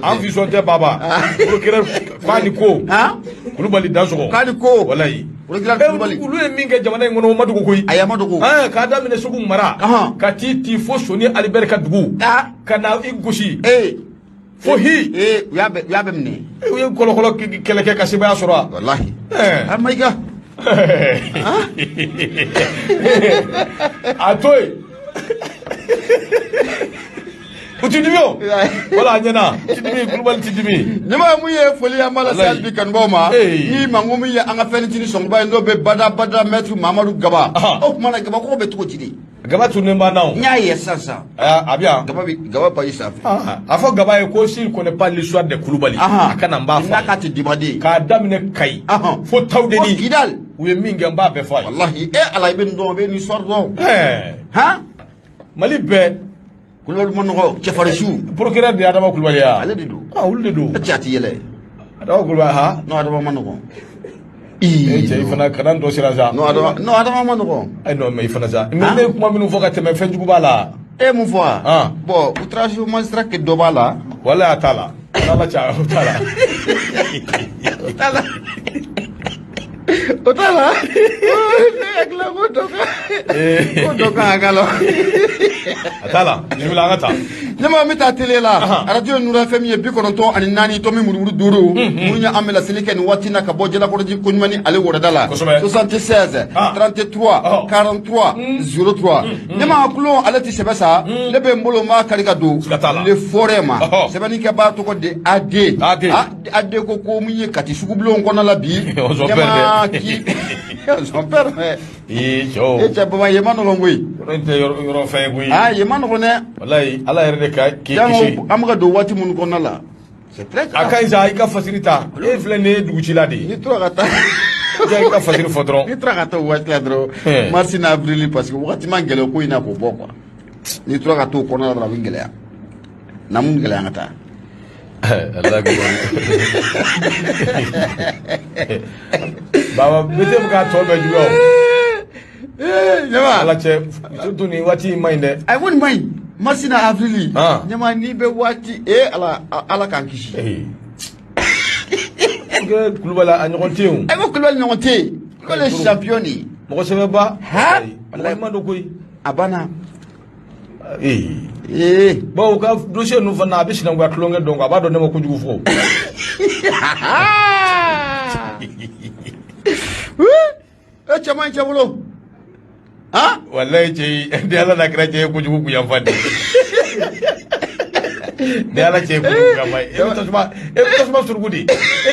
An fisɔn tɛ, Baba. Procureur k'a ni ko. Kulubali dansɔgɔ. K'a ni ko. Walayi. Procureur Kulubali. Olu ye min kɛ jamana in kɔnɔ, o ma dogo koyi. Ayi, a ma dogo. K'a daminɛ Segu mara, ka t'i ti fo Soni Alibɛri ka dugu, ka na i gosi fo hi. Ee, u y'a bɛɛ minɛ. U ye kɔlɔkɔlɔ kɛlɛ kɛ ka sebaaya sɔrɔ a. Walahi. A Mayiga. A to yen, u ti dimi o wala a ɲɛna, ti dimi, Kulubali ti dimi. Ɲɛmaa, mun ye foli an b'a lase Walayi. hali bi kanubaw ma. Ni manko min ye an ka fɛn sɔnba ye, n'o bɛ bada bada, maître Mamadu Gaba. O tuma na, Gaba ko bɛ cogo di de? Gaba tunnen b'an na o. N y'a ye sisan sisan. A bɛ yan. Gaba bi Gaba bayi sanfɛ. A fɔ Gaba ye ko s'il connaît pas l'histoire de Kulubali, a ka na, n b'a fɔ N'a a ye. k'a tɛ demander. K'a daminɛ Kayi fo Tawudeni. Fo Kidal. U ye min kɛ, n b'a bɛɛ fɔ a ye. Walahi, e Ala, i bɛ nin dɔn, i bɛ nin histoire dɔn. Han, Mali bɛɛ. Kulubali ma nɔgɔ, cɛfarinsiw. Procureur de ye Adama Kulubali ye wa? Ale de don. Ah, olu de don. E cɛ, a ti yɛlɛ. Adama Kulubali ha. Non, Adama ma nɔgɔ. E cɛ, i fana kana n dɔ siran sa. Non, Adama, non, Adama ma nɔgɔ. Ayi, non, mais i fana sa, mais ne ye kuma minnu fɔ ka tɛmɛ, fɛn jugu b'a la. E ye mun fɔ wa? Bon, outrage au magistrat ke dɔ b'a la. Walayi, a t'a la. Ala cɛ, o t'a la. O t'a la. O t'a la. Ne hakili la ko dɔ ka ko dɔ kan ka k'a la. A t'a la, bisimila, an ka taa. Ɲɛmaa, n bɛ taa télé la. Radio Nura FM ye 94.5, mun ye an bɛ laseli kɛ nin waati in na ka bɔ Jalakɔrɔji koɲuman ni ale wɔrɔda la. 76 33 43 03. Ɲɛmaa, kulon ale tɛ sɛbɛ sa, ne bɛ n bolo n b'a kari ka don Siga t'a la. le forêt ma. Sɛbɛnnikɛbaa tɔgɔ de AD. AD. AD ko mun ye Kati sugubulon kɔnɔ la bi. Son père Ɲɛmaa dɛ. ki son père mais Ee cɛw. E cɛ Baba, yen ma nɔgɔn koyi. Yɔrɔ in tɛ yɔrɔ fɛn ye koyi. Aa, yen ma nɔgɔn dɛ. Walayi, Ala yɛrɛ de ka k'i Jango kisi. an bɛ ka don waati minnu kɔnɔna la, c'est très A grave. ka ɲi sa, i ka fasiri ta. E filɛ nin ye dugutila de ye. N'i tora ka taa I ka fasiri fɔ dɔrɔn. N'i tora ka taa o waati la dɔrɔn, mars ni avril, parce que wagati man gɛlɛn ko in na k'o bɔ quoi. N'i tora ka t'o kɔnɔna la dɔrɔn, a bɛ gɛlɛya na mun gɛlɛya, an ka taa. Ala Baba, bete bɛ k'a tɔ bɛɛ juguya o. Ɲɛma. Ala cɛ, surtout nin waati in ma ɲi dɛ. Ayi, ko nin ma ɲi, mars ni avril. Ɲɛma, n'i bɛ waati, ee Ala, Ala k'an kisi. Kɛ Kulubali a ɲɔgɔn tɛ yen o. Ayi, ko Kulubali ɲɔgɔn tɛ yen, ko le champion de ye. Mɔgɔ sɛbɛba. Han? Mɔgɔ ɲuman don koyi. A banna. Ee. Bon, u ka dossier ninnu fana, a bɛ sinankunya tulonkɛ dɔn quoi, a b'a dɔn ne ma kojugu fɔ. E cɛ man ɲi cɛ bolo han. Walayi cɛ, ni Ala n'a kɛra, cɛ ye kojugu kun yanfan de. Ni Ala cɛ ye kojugu kun yanfan ye. E bɛ tasuma suruku de. E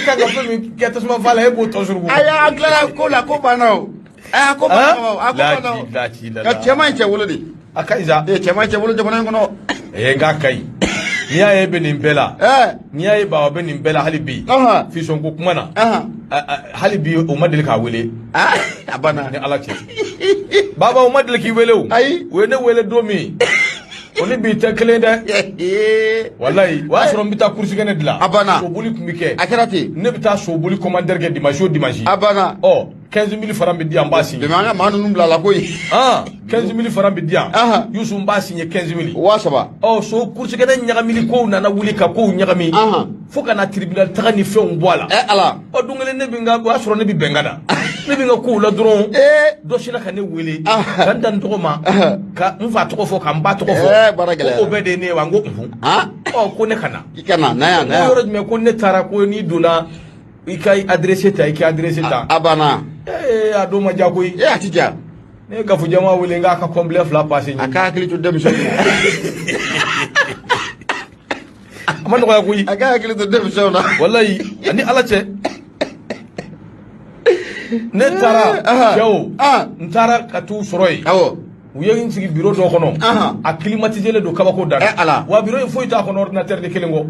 kan ka fɛn min kɛ tasuma fa la, e b'o tɔ suruku. Ayi, an tilala ko la, ko banna o. Ayi, a ko banna o, a ko banna o. La la Ka cɛ man ɲi cɛ bolo de. A ka ɲi sa. Ee, cɛ man ɲi cɛ bolo jamana in kɔnɔ. Ee, n k'a ka ɲi. N'i y'a ye e bɛ nin bɛɛ la. N'i y'a ye Baba bɛ nin bɛɛ la hali bi. Fisɔn ko kuma na. Hali bi o ma deli k'a wele. A banna. Ni Ala cɛ. Baba, o ma deli k'i wele o. Ayi. U ye ne wele don min, o ni bi tɛ kelen dɛ. Walayi, o y'a sɔrɔ n bɛ taa course kɛnɛ dilan. A banna. Soboli tun bɛ kɛ. A kɛra ten. Ne bɛ taa soboli commentaire kɛ dimanche o dimanche. A banna. Ɔ, 15 000 francs bɛ di yan, n b'a signé. Dɛmɛ an ka maa ninnu bila a la koyi. 15 000 francs bɛ di yan. Yusu, n b'a signé 15 000. 3000. Ɔ, so course kɛnɛ ɲagamini kow nana wuli ka kow ɲagami. Fo ka na tribunal taga ni fɛnw bɔ a la. Ɛ Ala. Ɔ, don kelen ne bɛ n ka, o y'a sɔrɔ ne bɛ bɛnkan na. Ne bɛ n ka kow la dɔrɔn. Dɔ sinna ka ne wele. Ka n da n tɔgɔ ma. Ka n fa tɔgɔ fɔ, ka n ba tɔgɔ fɔ. Baara gɛlɛyara. Ko o bɛɛ de ye ne ye wa? N ko unhun. Ɔ, ko ne ka na. I ka na na yan na Ko yan. yɔrɔ jumɛn? Ko ne taara, ko n'i donna, i ka adresse ta, i ka adresse ta. A banna. Ee, a don ma diya koyi. Ee, a ti diya. Ne ye Gafu jama wele, n k'a ka complet fila passé. A ka hakili to denmisɛnninw na. A ma nɔgɔya koyi. A ka hakili to denmisɛnw na. Walayi, ani Ala cɛ. Ne taara cɛw, n taara ka t'u sɔrɔ yen. U ye n sigi bureau dɔ kɔnɔ. A climatisé don kabako dan. Ɛ Ala. Wa bureau in foyi t'a kɔnɔ, ordinateur de kelen kɔ.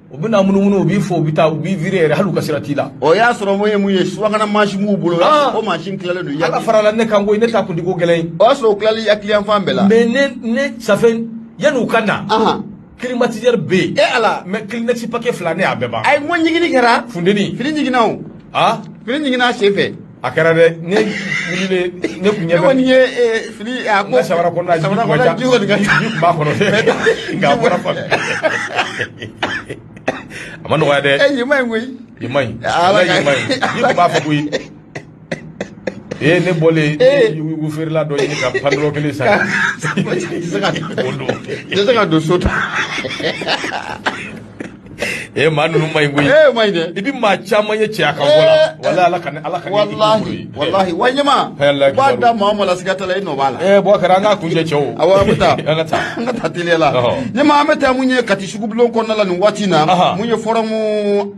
U bɛna munumunu, u b'i fo, u bɛ taa, u b'i virer yɛrɛ, hali u ka sira t'i la. O y'a sɔrɔ mun ye subahana mansin b'u bolo, o mansin tilalen don. Ala farala ne kan koyi, ne ta kun tɛ ko gɛlɛn ye. O y'a sɔrɔ u tilali hakili yan fan bɛɛ la. Mais ne ça fait yanni u ka na, climatiseur bɛ yen. E Ala. Mais Kleenex paquet 2, ne y'a bɛɛ ban. Ayi, n ko ɲigini kɛra. Funteni. Fini jiginna o. Fini jiginna a sen fɛ. A kɛra dɛ, ne wulilen, ne kun ɲɛ bɛ. Ne kɔni ye fini a ko. N ka samara kɔnɔna ji kun ka ca. Ji kɔni ka ca. Ji kun b'a kɔnɔ dɛ, nka a bɔra fan. A ma nɔgɔya dɛ. E, yen ma ɲi koyi. Yen ma ɲi. Ala, yen ma ɲi. Ji kun b'a fɔ koyi. Ee, ne bɔlen, ne yuguyugu feerela dɔ ɲini ka pantalon kelen san. O don. I tɛ se ka don so ta. Ee, maa ninnu ma ɲi koyi. Ee, ma ɲi dɛ. I bɛ maa caman ye cɛya kan fɔ la. Walahi, Ala ka Ala ka Walahi, walahi, wa ɲɛma. U b'a da maa o maa la, siga t'a la, e nɔ b'a la. Ee, Boubacar, an k'a kuncɛ cɛw. Awɔ, an bɛ taa. An ka taa. An ka taa teliya la. Ɲɛma, an bɛ taa mun ye Kati sugubulon kɔnɔna la nin waati in na. Mun ye forum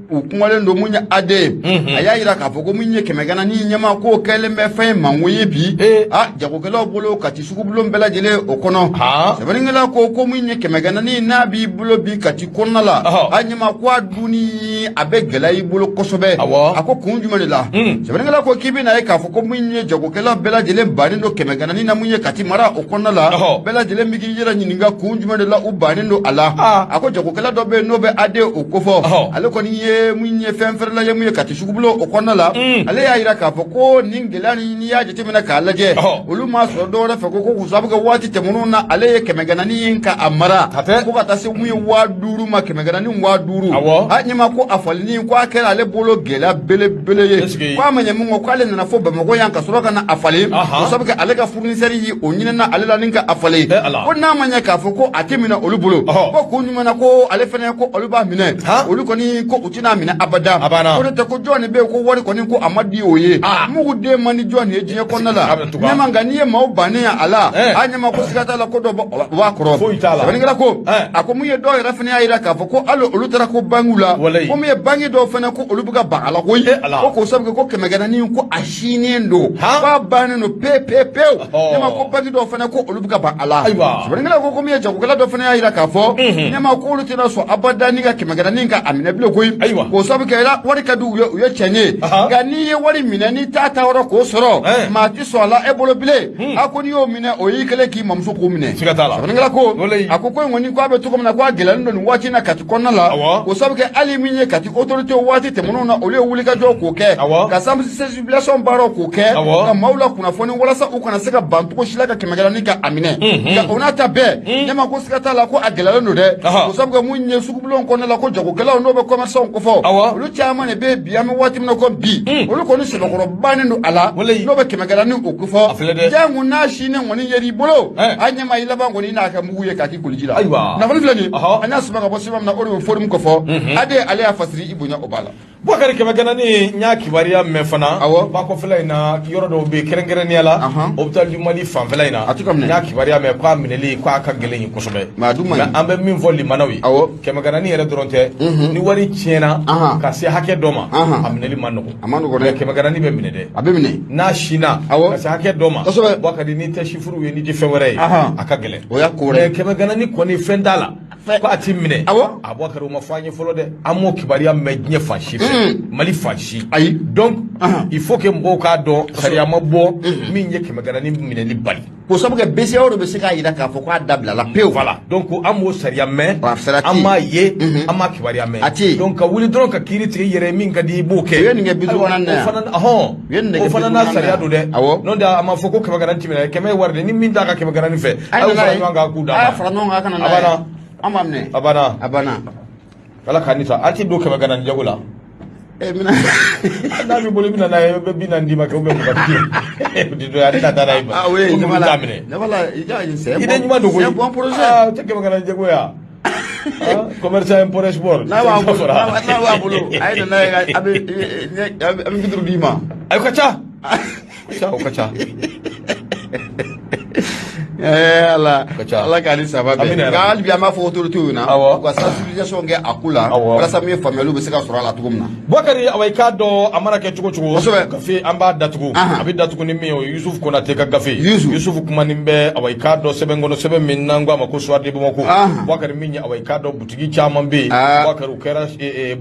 u kumalen don, mun ye AD a y'a jira k'a fɔ ko mun ye kɛmɛgana ni ɲɛma k'o kɛlen bɛ fɛn ye mango ye bi a jagokɛlaw bolo Kati sugubulon bɛɛ lajɛlen o kɔnɔ. Sɛbɛnnikɛla ko mun ye kɛmɛgana ni n'a b'i bolo bi Kati kɔnɔna la, a ɲɛma ko a dunni a bɛ gɛlɛya i bolo kosɛbɛ. A ko kun jumɛn de la? Sɛbɛnnikɛla ko k'i bɛna ye k'a fɔ ko mun ye jagokɛla bɛɛ lajɛlen bannen don kɛmɛgana na mun ye Kati mara o kɔnɔna la, bɛɛ lajɛlen bɛ k'i yɛrɛ ɲininka kun jumɛn de la u bannen don a la. A ko jagokɛla dɔ bɛ yen n'o bɛ AD o kofɔ, ale kɔni ye mun ye fɛn feerela ye mun ye Kati sugubulon o kɔnɔna la. Ale y'a jira k'a fɔ ko nin gɛlɛya nin, n'i y'a jateminɛ k'a lajɛ, olu m'a sɔrɔ dɔwɛrɛ fɛ ko k'u sababu kɛ waati tɛmɛnenw na, ale ye kɛmɛgananin in ka a mara ko ka taa se mun ye 5000 ma, kɛmɛgananin 5000. A ɲɛma ko a falenni ko a kɛra ale bolo gɛlɛya belebele ye, ko a ma ɲɛ min kɔ, k'ale nana fo Bamakɔ yan ka sɔrɔ ka na a falen, o sababu kɛ ale ka fournisseur ye o ɲinina ale la ni ka a falen, ko n'a ma ɲɛ k'a fɔ ko a tɛ minɛ olu bolo, ko kun jumɛn na ko ale fana ko olu b'a minɛ, olu kɔni ko u tɛna minɛ abada, ko ne tɛ ko jɔn de bɛ yen ko wari kɔni ko a ma di o ye, mugu den man di jɔn ye diɲɛ kɔnɔna la. Ɲɛma, nka n'i ye maaw bannen ye a la, a ɲɛma ko siga t'a la ko dɔ b'a kɔrɔ. Sɛbɛnnikɛla ko a ko mun ye dɔw yɛrɛ fana y'a jira k'a fɔ ko hali olu taara ko bankiw la, ko mun ye banki dɔw fana ko olu bɛ ka ban a la koyi, ko k'o sababu kɛ ko kɛmɛgananin ko a sinnen don, k'a bannen don pe pe pewu. Ɲɛma ko banki dɔw fana ko olu bɛ ka ban a la. Sɛbɛnnikɛla ko min ye jagokɛla dɔ fana y'a jira k'a fɔ ɲɛma ko olu tɛna sɔn abada ni ka kɛmɛgananin ka a minɛ bilen koyi, k'o sababu kɛ wari ka di u ye, u ye cɛn ye, nka n'i ye wari minɛ n'i t'a ta yɔrɔ k'o sɔrɔ, maa tɛ sɔn a la e bolo bilen. A ko n'i y'o minɛ, o y'i kɛlen k'i mamuso k'o minɛ. Sɛbɛnnikɛla ko a ko in kɔni k'a bɛ cogo min na, k'a gɛlɛyalen don nin waati in na Kati kɔnɔna la, k'o sababu kɛ hali min ye Kati autorité waati tɛmɛnenw na, olu ye wulikajɔ k'o kɛ ka sensibilisation baaraw k'o kɛ ka maaw la kunnafoni walasa u kana se ka ban cogo si la ka kɛmɛgananin ka a minɛ. Nka o n'a ta bɛɛ, ɲɛma ko siga t'a la ko a gɛlɛyalen don dɛ, k'o sababu kɛ mun ye sugubulon kɔnɔna la, ko jagokɛlaw n'o bɛ commerçants kofɔ, olu caman de bɛ bi, an bɛ waati min na ko bi, olu kɔni sɛbɛkɔrɔ bannen don a la, n'o bɛ kɛmɛgananin o kofɔ. Jango n'a sinen kɔni yer'i bolo, a ɲɛma i laban kɔni i n'a kɛ mugu ye k'a k'i koliji la. Nafolo filɛ nin, an y'a sama ka bɔ sɛbɛn min na, o de bɛ forum kofɔ. AD ale y'a fasiri, i bonya o b'a la. Bubakari, kɛmɛgananin, n y'a kibaruya mɛn fana. Bakɔfɛla in na, yɔrɔ dɔw bɛ yen, kɛrɛnkɛrɛnnenya la hôpital du Mali fanfɛla in na, n y'a kibaruya mɛn k'a minɛli k'a ka gɛlɛn yen kosɛbɛ. Mais an bɛ min fɔ limanaw ye, kɛmɛgananin yɛrɛ dɔrɔn tɛ, ni wari tiɲɛna ka se hakɛ dɔ ma, a minɛli man nɔgɔn. A man nɔgɔn dɛ. Kɛmɛgananin bɛ minɛ dɛ. A bɛ minɛ. N'a sinna ka se hakɛ dɔ ma, Bubakari, n'i tɛ chiffre ye, n'i tɛ fɛn wɛrɛ ye, a ka gɛlɛn. O y'a ko wɛrɛ. Mais kɛmɛgananin kɔni, fɛn t'a la ko a ti minɛ. A Bubakari, o ma fɔ an ye fɔlɔ dɛ, an m'o kibaruya mɛn diɲɛ fan si fɛ, Mali fan si. Ayi. Donc il faut que mɔgɔw k'a dɔn, sariya ma bɔ min ye kɛmɛgananin minɛli bali. K'o sababu kɛ BCEAO de bɛ se k'a jira k'a fɔ k'a dabilala pewu. Voilà, donc an m'o sariya mɛn, an m'a ye, an m'a kibaruya mɛn. A tɛ yen. Donc ka wuli dɔrɔn ka kiiri tigɛ i yɛrɛ ye, min ka di i b'o kɛ. U ye nin kɛ 50 na yan. U ye nin kɛ o fana n'a sariya don dɛ. N'o tɛ a ma fɔ ko kɛmɛgananin ti minɛ, kɛmɛ ye wari de, ni min t'a ka kɛmɛgananin fɛ, a y'o fara ɲɔgɔn kan k'u d'a ma. A y'a fara ɲɔgɔn kan ka na n'a ye. An b'a minɛ. A banna. A banna. Ala k'an ni sa, an ti don kɛmɛgananin jago la. E mina. N'a b'i bolo, i bɛ na n'a ye, i bɛ 40 d'i ma kɛ, ou bien 20 di. O tɛ dɔ ye, ale ka taa n'a ye. Ah oui, ɲama la. Ɲama la, c'est un idée ɲuman don koyi. C'est un bon projet. Ah, o tɛ kɛmɛgananin jago ye wa? Commerçant import export. N'a b'a bolo, n'a b'a bolo, a ye na n'a ye, a bɛ 50 d'i ma. Ayi, o ka ca. O ka ca. Ala Ala k'a ni saba bɛn nka hali bi an b'a fɔ autorités ɲɛna u ka sensibilisation kɛ a ko la walasa min ye faamuyaliw bɛ se ka sɔrɔ a la cogo min na. Bukari, awa, i k'a dɔn a mana kɛ cogo cogo, gafe an b'a datugu. A bɛ datugu ni min ye, o ye Yusufu Konate ka gafe. Yusufu kumanin bɛ, awa, i k'a dɔn sɛbɛn kɔnɔ, sɛbɛn min n'an ko a ma ko Soir de Bamako. Bukari, min ye, awa, i k'a dɔn butigi caman bɛ yen, Bukari, u kɛra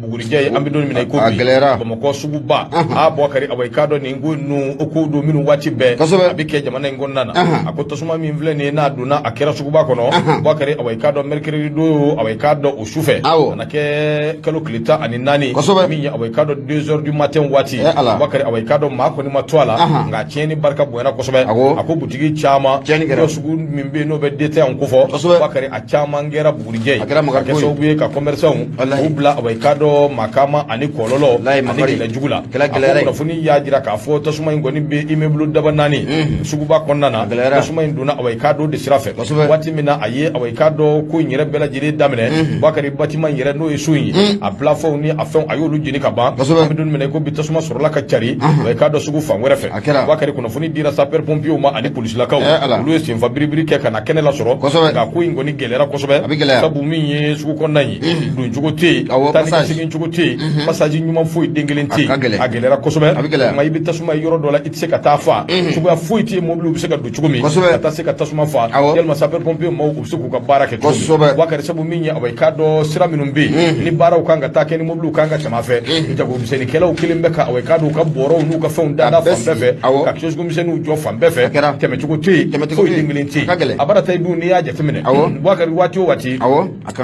bugurijɛ ye. An bɛ don min na i ko bi, Bamakɔ suguba. Aa Bukari, awa, i k'a dɔn nin ko ninnu, o kow don minnu waati bɛɛ a bɛ kɛ jamana in kɔnɔna na. A ko tasuma min filɛ nin ye, n'a donna a kɛra suguba kɔnɔ, Bukari, awa, i k'a dɔn mercredi don, awa, i k'a dɔn o su fɛ, a na kɛ kalo tile 14, min ye, awa, i k'a dɔn 2 heures du matin waati. Bukari, awa, i k'a dɔn maa kɔni ma to a la, nka tiɲɛni barika bonyana kosɛbɛ. A ko butigi caman, sugu min bɛ yen n'o bɛ détaillant kofɔ, Bukari, a caman kɛra bugurijɛ ye, ka kɛ sababu ye ka commerçants k'u bila, awa, i k'a dɔn makama ani kɔlɔlɔ ani gɛlɛya jugu la. A ko kunnafoni y'a jira k'a fɔ tasuma in kɔni bɛ immeuble daba naani suguba kɔnɔna na. Tasuma in donna, awa, i k'a dɔn de sira fɛ. Waati min na a ye, awa, i k'a dɔn ko in yɛrɛ bɛɛ lajɛlen daminɛ, Bukari, bâtiment in yɛrɛ, n'o ye so in ye, a plafond ni a fɛnw, a y'olu jeni ka ban. An bɛ don min na i ko bi, tasuma sɔrɔla ka cari, awa, i k'a dɔn sugu fan wɛrɛ fɛ. Bukari, kunnafoni dira sapeur pompiers ma ani polisilakaw, olu ye senfa biribiri kɛ ka na kɛnɛ lasɔrɔ. Nka ko in kɔni gɛlɛyara kosɛbɛ, sabu min ye sugu kɔnɔna in ye, don cogo tɛ yen, taa ni ka segin cogo tɛ yen, passage ɲuman foyi den kelen tɛ yen. A gɛlɛyara kosɛbɛ. Nka i bɛ tasuma ye yɔrɔ dɔ la, i tɛ se ka taa fa, cogoya foyi tɛ yen mobili bɛ se ka don cogo min ka taa se ka tasuma fa, yalima sapeur pompier maaw u bɛ se k'u ka baara kɛ cogo min. Bukari, sabu min ye, awa, i k'a dɔn sira minnu bɛ yen ni baaraw kan ka taa kɛ, ni mobiliw kan ka tɛmɛ a fɛ, jagomisɛnninkɛlaw kelen bɛ ka, awa, i k'a dɔn u ka bɔrɔw n'u ka fɛnw da fan bɛɛ fɛ, ka kiosque misɛnninw jɔ fan bɛɛ fɛ, tɛmɛcogo tɛ yen, foyi den kelen tɛ yen. A bara ta i dun, n'i y'a jateminɛ, Bukari, waati o waati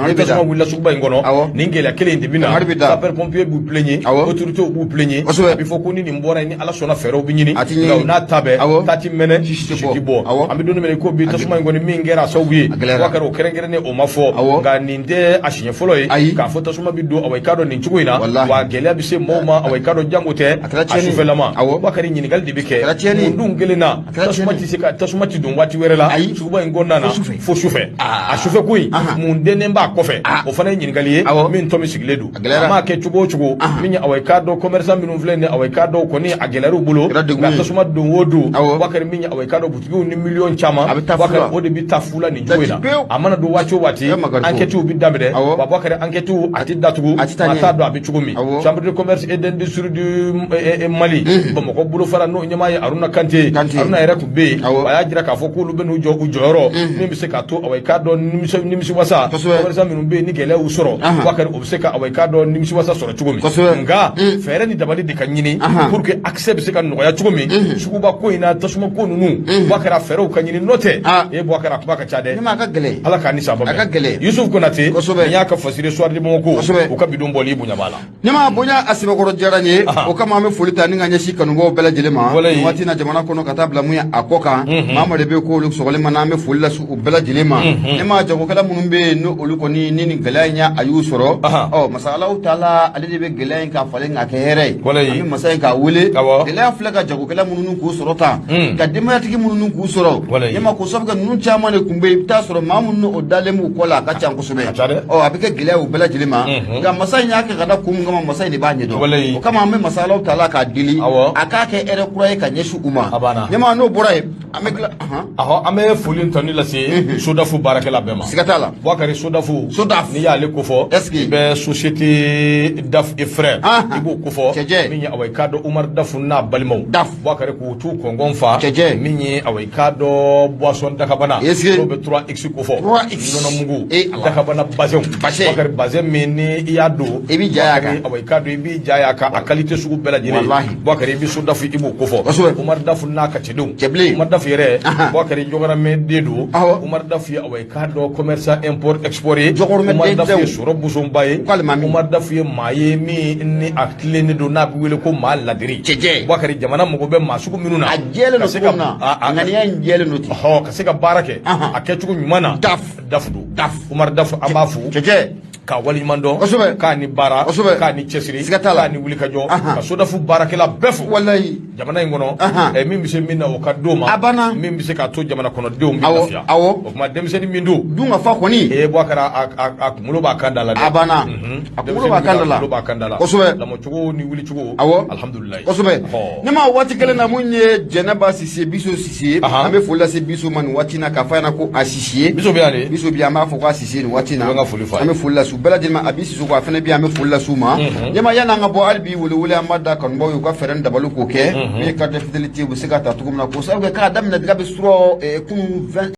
ni tasuma wulila suguba in kɔnɔ, nin gɛlɛya kelen in de bɛ na. Sapeur pompier b'u plaignent, autorités b'u plaignent. A bɛ fɔ ko ni nin bɔra yen, ni Ala sɔnna, fɛɛrɛw bɛ ɲini. Nka o n'a ta bɛɛ, ta ti mɛnɛ, si ti bɔ. An bɛ don min na i ko bi, tasuma in kɔni min kɛra a sababu ye, Bukari, o kɛrɛnkɛrɛnnen o ma fɔ. Nka nin tɛ a siɲɛ fɔlɔ ye k'a fɔ tasuma bɛ don, awa, i k'a dɔn nin cogo in na, wa gɛlɛya bɛ se maaw ma, awa, i k'a dɔn jango tɛ a sufɛlama. Bukari, ɲininkali de bɛ kɛ: mun dun kelen na tasuma tɛ se ka tasuma tɛ don waati wɛrɛ la suguba in kɔnɔna na fo sufɛ? A sufɛ ko in, mun dennen b'a kɔfɛ? O fana ye ɲininkali ye min tɔ min sigilen don. A m'a kɛ cogo o cogo, min ye, awa, i k'a dɔn commerçant minnu filɛ nin ye, awa, i k'a dɔn kɔni a gɛlɛyar'u bolo. Nka tasuma don o don, Bukari, min ye, awa, i k'a dɔn butigiw ni miliyɔn caman, Bukari, o de bɛ taa fu la nin cogo in na. A mana don waati o waati, enquête bɛ daminɛ. Wa Bukari, enquête a tɛ datugu, maa t'a dɔn a bɛ cogo min. Chambre de commerce et d'industrie du Mali, Bamakɔ bolofara, n'o ɲɛmaa ye Aruna Kante, Aruna yɛrɛ tun bɛ yen. A y'a jira k'a fɔ k'olu bɛ n'u jɔ u jɔyɔrɔ min bɛ se k'a to, awa, i k'a dɔn nimisiwasa, commerçant minnu bɛ yen ni gɛlɛya y'u sɔrɔ, Bukari, o bɛ se ka, awa, i k'a dɔn nimisiwasa sɔrɔ cogo min. Nka fɛɛrɛ ni dabali de ka ɲini pour que accès bɛ se ka nɔgɔya cogo min suguba ko in na, tasuma ko ninnu, Bukari, fɛɛrɛw ka ɲini. N'o tɛ, e Bukari, a kuma ka ca dɛ. Ala k'a ni sababa bɛn. Yusuf Konate, nin y'a ka fasiri Soir de Bamako, u ka bidon bɔli bonya b'a la. Ne ma bonya a sɛbɛkɔrɔ diyara n ye. O kama an bɛ foli ta ni ka ɲɛsin kanubaw bɛɛ lajɛlen ma nin waati na, jamana kɔnɔ ka taa bila mun ye a kɔ kan. Maa maa de bɛ k'olu sɔgɔli ma, n'an bɛ foli lase u bɛɛ lajɛlen ma. Ne ma jagokɛla minnu bɛ yen, n'olu kɔni ni nin gɛlɛya in a y'u sɔrɔ, ɔ masa Alahu taala, ale de bɛ gɛlɛya in ka falen k'a kɛ hɛrɛ ye. An bɛ masa in k'a wele. Gɛlɛya filɛ ka jagokɛla minnu k'u sɔrɔ tan, ka denbayatigi minnu k'u sɔrɔ, ne ma ko sabu kɛ ninnu caman de tun bɛ yen, i bɛ taa sɔrɔ maa minnu o dalen b'u kɔ la, a ka ca kosɛbɛ. Ɔ a bɛ kɛ gɛlɛya u bɛɛ lajɛlen ma. Nka masa in y'a kɛ ka da kun min kama, masa in de b'a ɲɛdɔn. O kama an bɛ masa Alahu taala k'a deli a k'a kɛ hɛrɛ kura ye ka ɲɛsin u ma. Ɲɛmaa, n'o bɔra yen, an bɛ tila. Ahɔ, an bɛ foli tɔni lase SODAF baarakɛla bɛɛ ma. Siga t'a la. Bukari, SODAF. SODAF. N'i y'ale kofɔ, est-ce que i bɛ société DAF et frère, i b'o kofɔ. Cɛjɛ. Min ye, awa, i k'a dɔn Umar Daf n'a balimaw. DAF. Bukari, k'u t'u kɔngɔn fa. Cɛjɛ. Min ye, awa, i k'a dɔn boisson dakabana. Est-ce que n'o bɛ 3X kofɔ. 3X. Nɔnɔmugu. Eh Allah. Dakabana bazɛnw. Bazɛn. Bukari, bazɛn min ni i y'a don, I b'i ja y'a kan. Awa, i k'a dɔn i b'i ja y'a kan, a qualité sugu bɛɛ lajɛlen. Walahi. Bukari, i bɛ SODAF, i b'o kofɔ. Umar Daf n'a ka cɛdenw. Cɛbilen. Umar Daf yɛrɛ, Bukari, Jɔgɔrɔmɛ den don. Umar Daf ye, awa, i k'a dɔn commerçant import export ye. Jɔgɔrɔmɛ Umar den Daf ye tɛ o. sɔrɔ bosonba ye. K'ale Umar Daf ye maa ye min ni a tilennen don, n'a bɛ wele ko maa ladiri. Cɛjɛ. Bukari, jamana mago bɛ maa sugu minnu na. A jɛlen don Ka se cogo ka min na, a ŋaniya in jɛlen don ten. Ɔhɔ, ka se ka baara kɛ a kɛcogo ɲuman na. DAF. DAF don. DAF. Umar Daf, an b'a fo. Cɛjɛ. K'a waleɲuman dɔn. K'a ni baara. K'a ni cɛsiri. Siga t'a la. K'a ni wulikajɔ. Ka SODAF baarakɛla bɛɛ fo. Walayi. Jamana in kɔnɔ, min bɛ se min na, o ka d'o ma. A banna. Min bɛ se k'a to jamana kɔnɔdenw bɛ lafiya. O tuma, denmisɛnnin min don, Dun ka fa kɔni. E bɔ a kɛra, a kunkolo b'a kan da la dɛ. A banna, a kunkolo b'a kan da la. Kunkolo b'a kan da la. Lamɔcogo ni wulicogo. Alihamudulilayi. Kosɛbɛ. Ne ma waati kelen na, mun ye Jɛnɛba Sise, Biso Sise, an bɛ foli lase Biso ma nin waati in na, k'a fɔ a ɲɛna ko a Sise. Biso bɛ yan de. Biso bi, an b'a fɔ ko a Sise nin waati in na. An ka foli f'a ye. An bɛ foli lase u bɛɛ lajɛlen ma. A bi Sisoko, a fana bi, an bɛ foli lase u ma. Ɲɛma, yanni an ka bɔ, hali bi welewele an b'a da kanubaw ye, u ka fɛɛrɛ ni dabali k'o kɛ min ye carte de fidélité, u bɛ se ka ta cogo min na, k'o sababu kɛ k'a daminɛ kabi surɔ kunun 20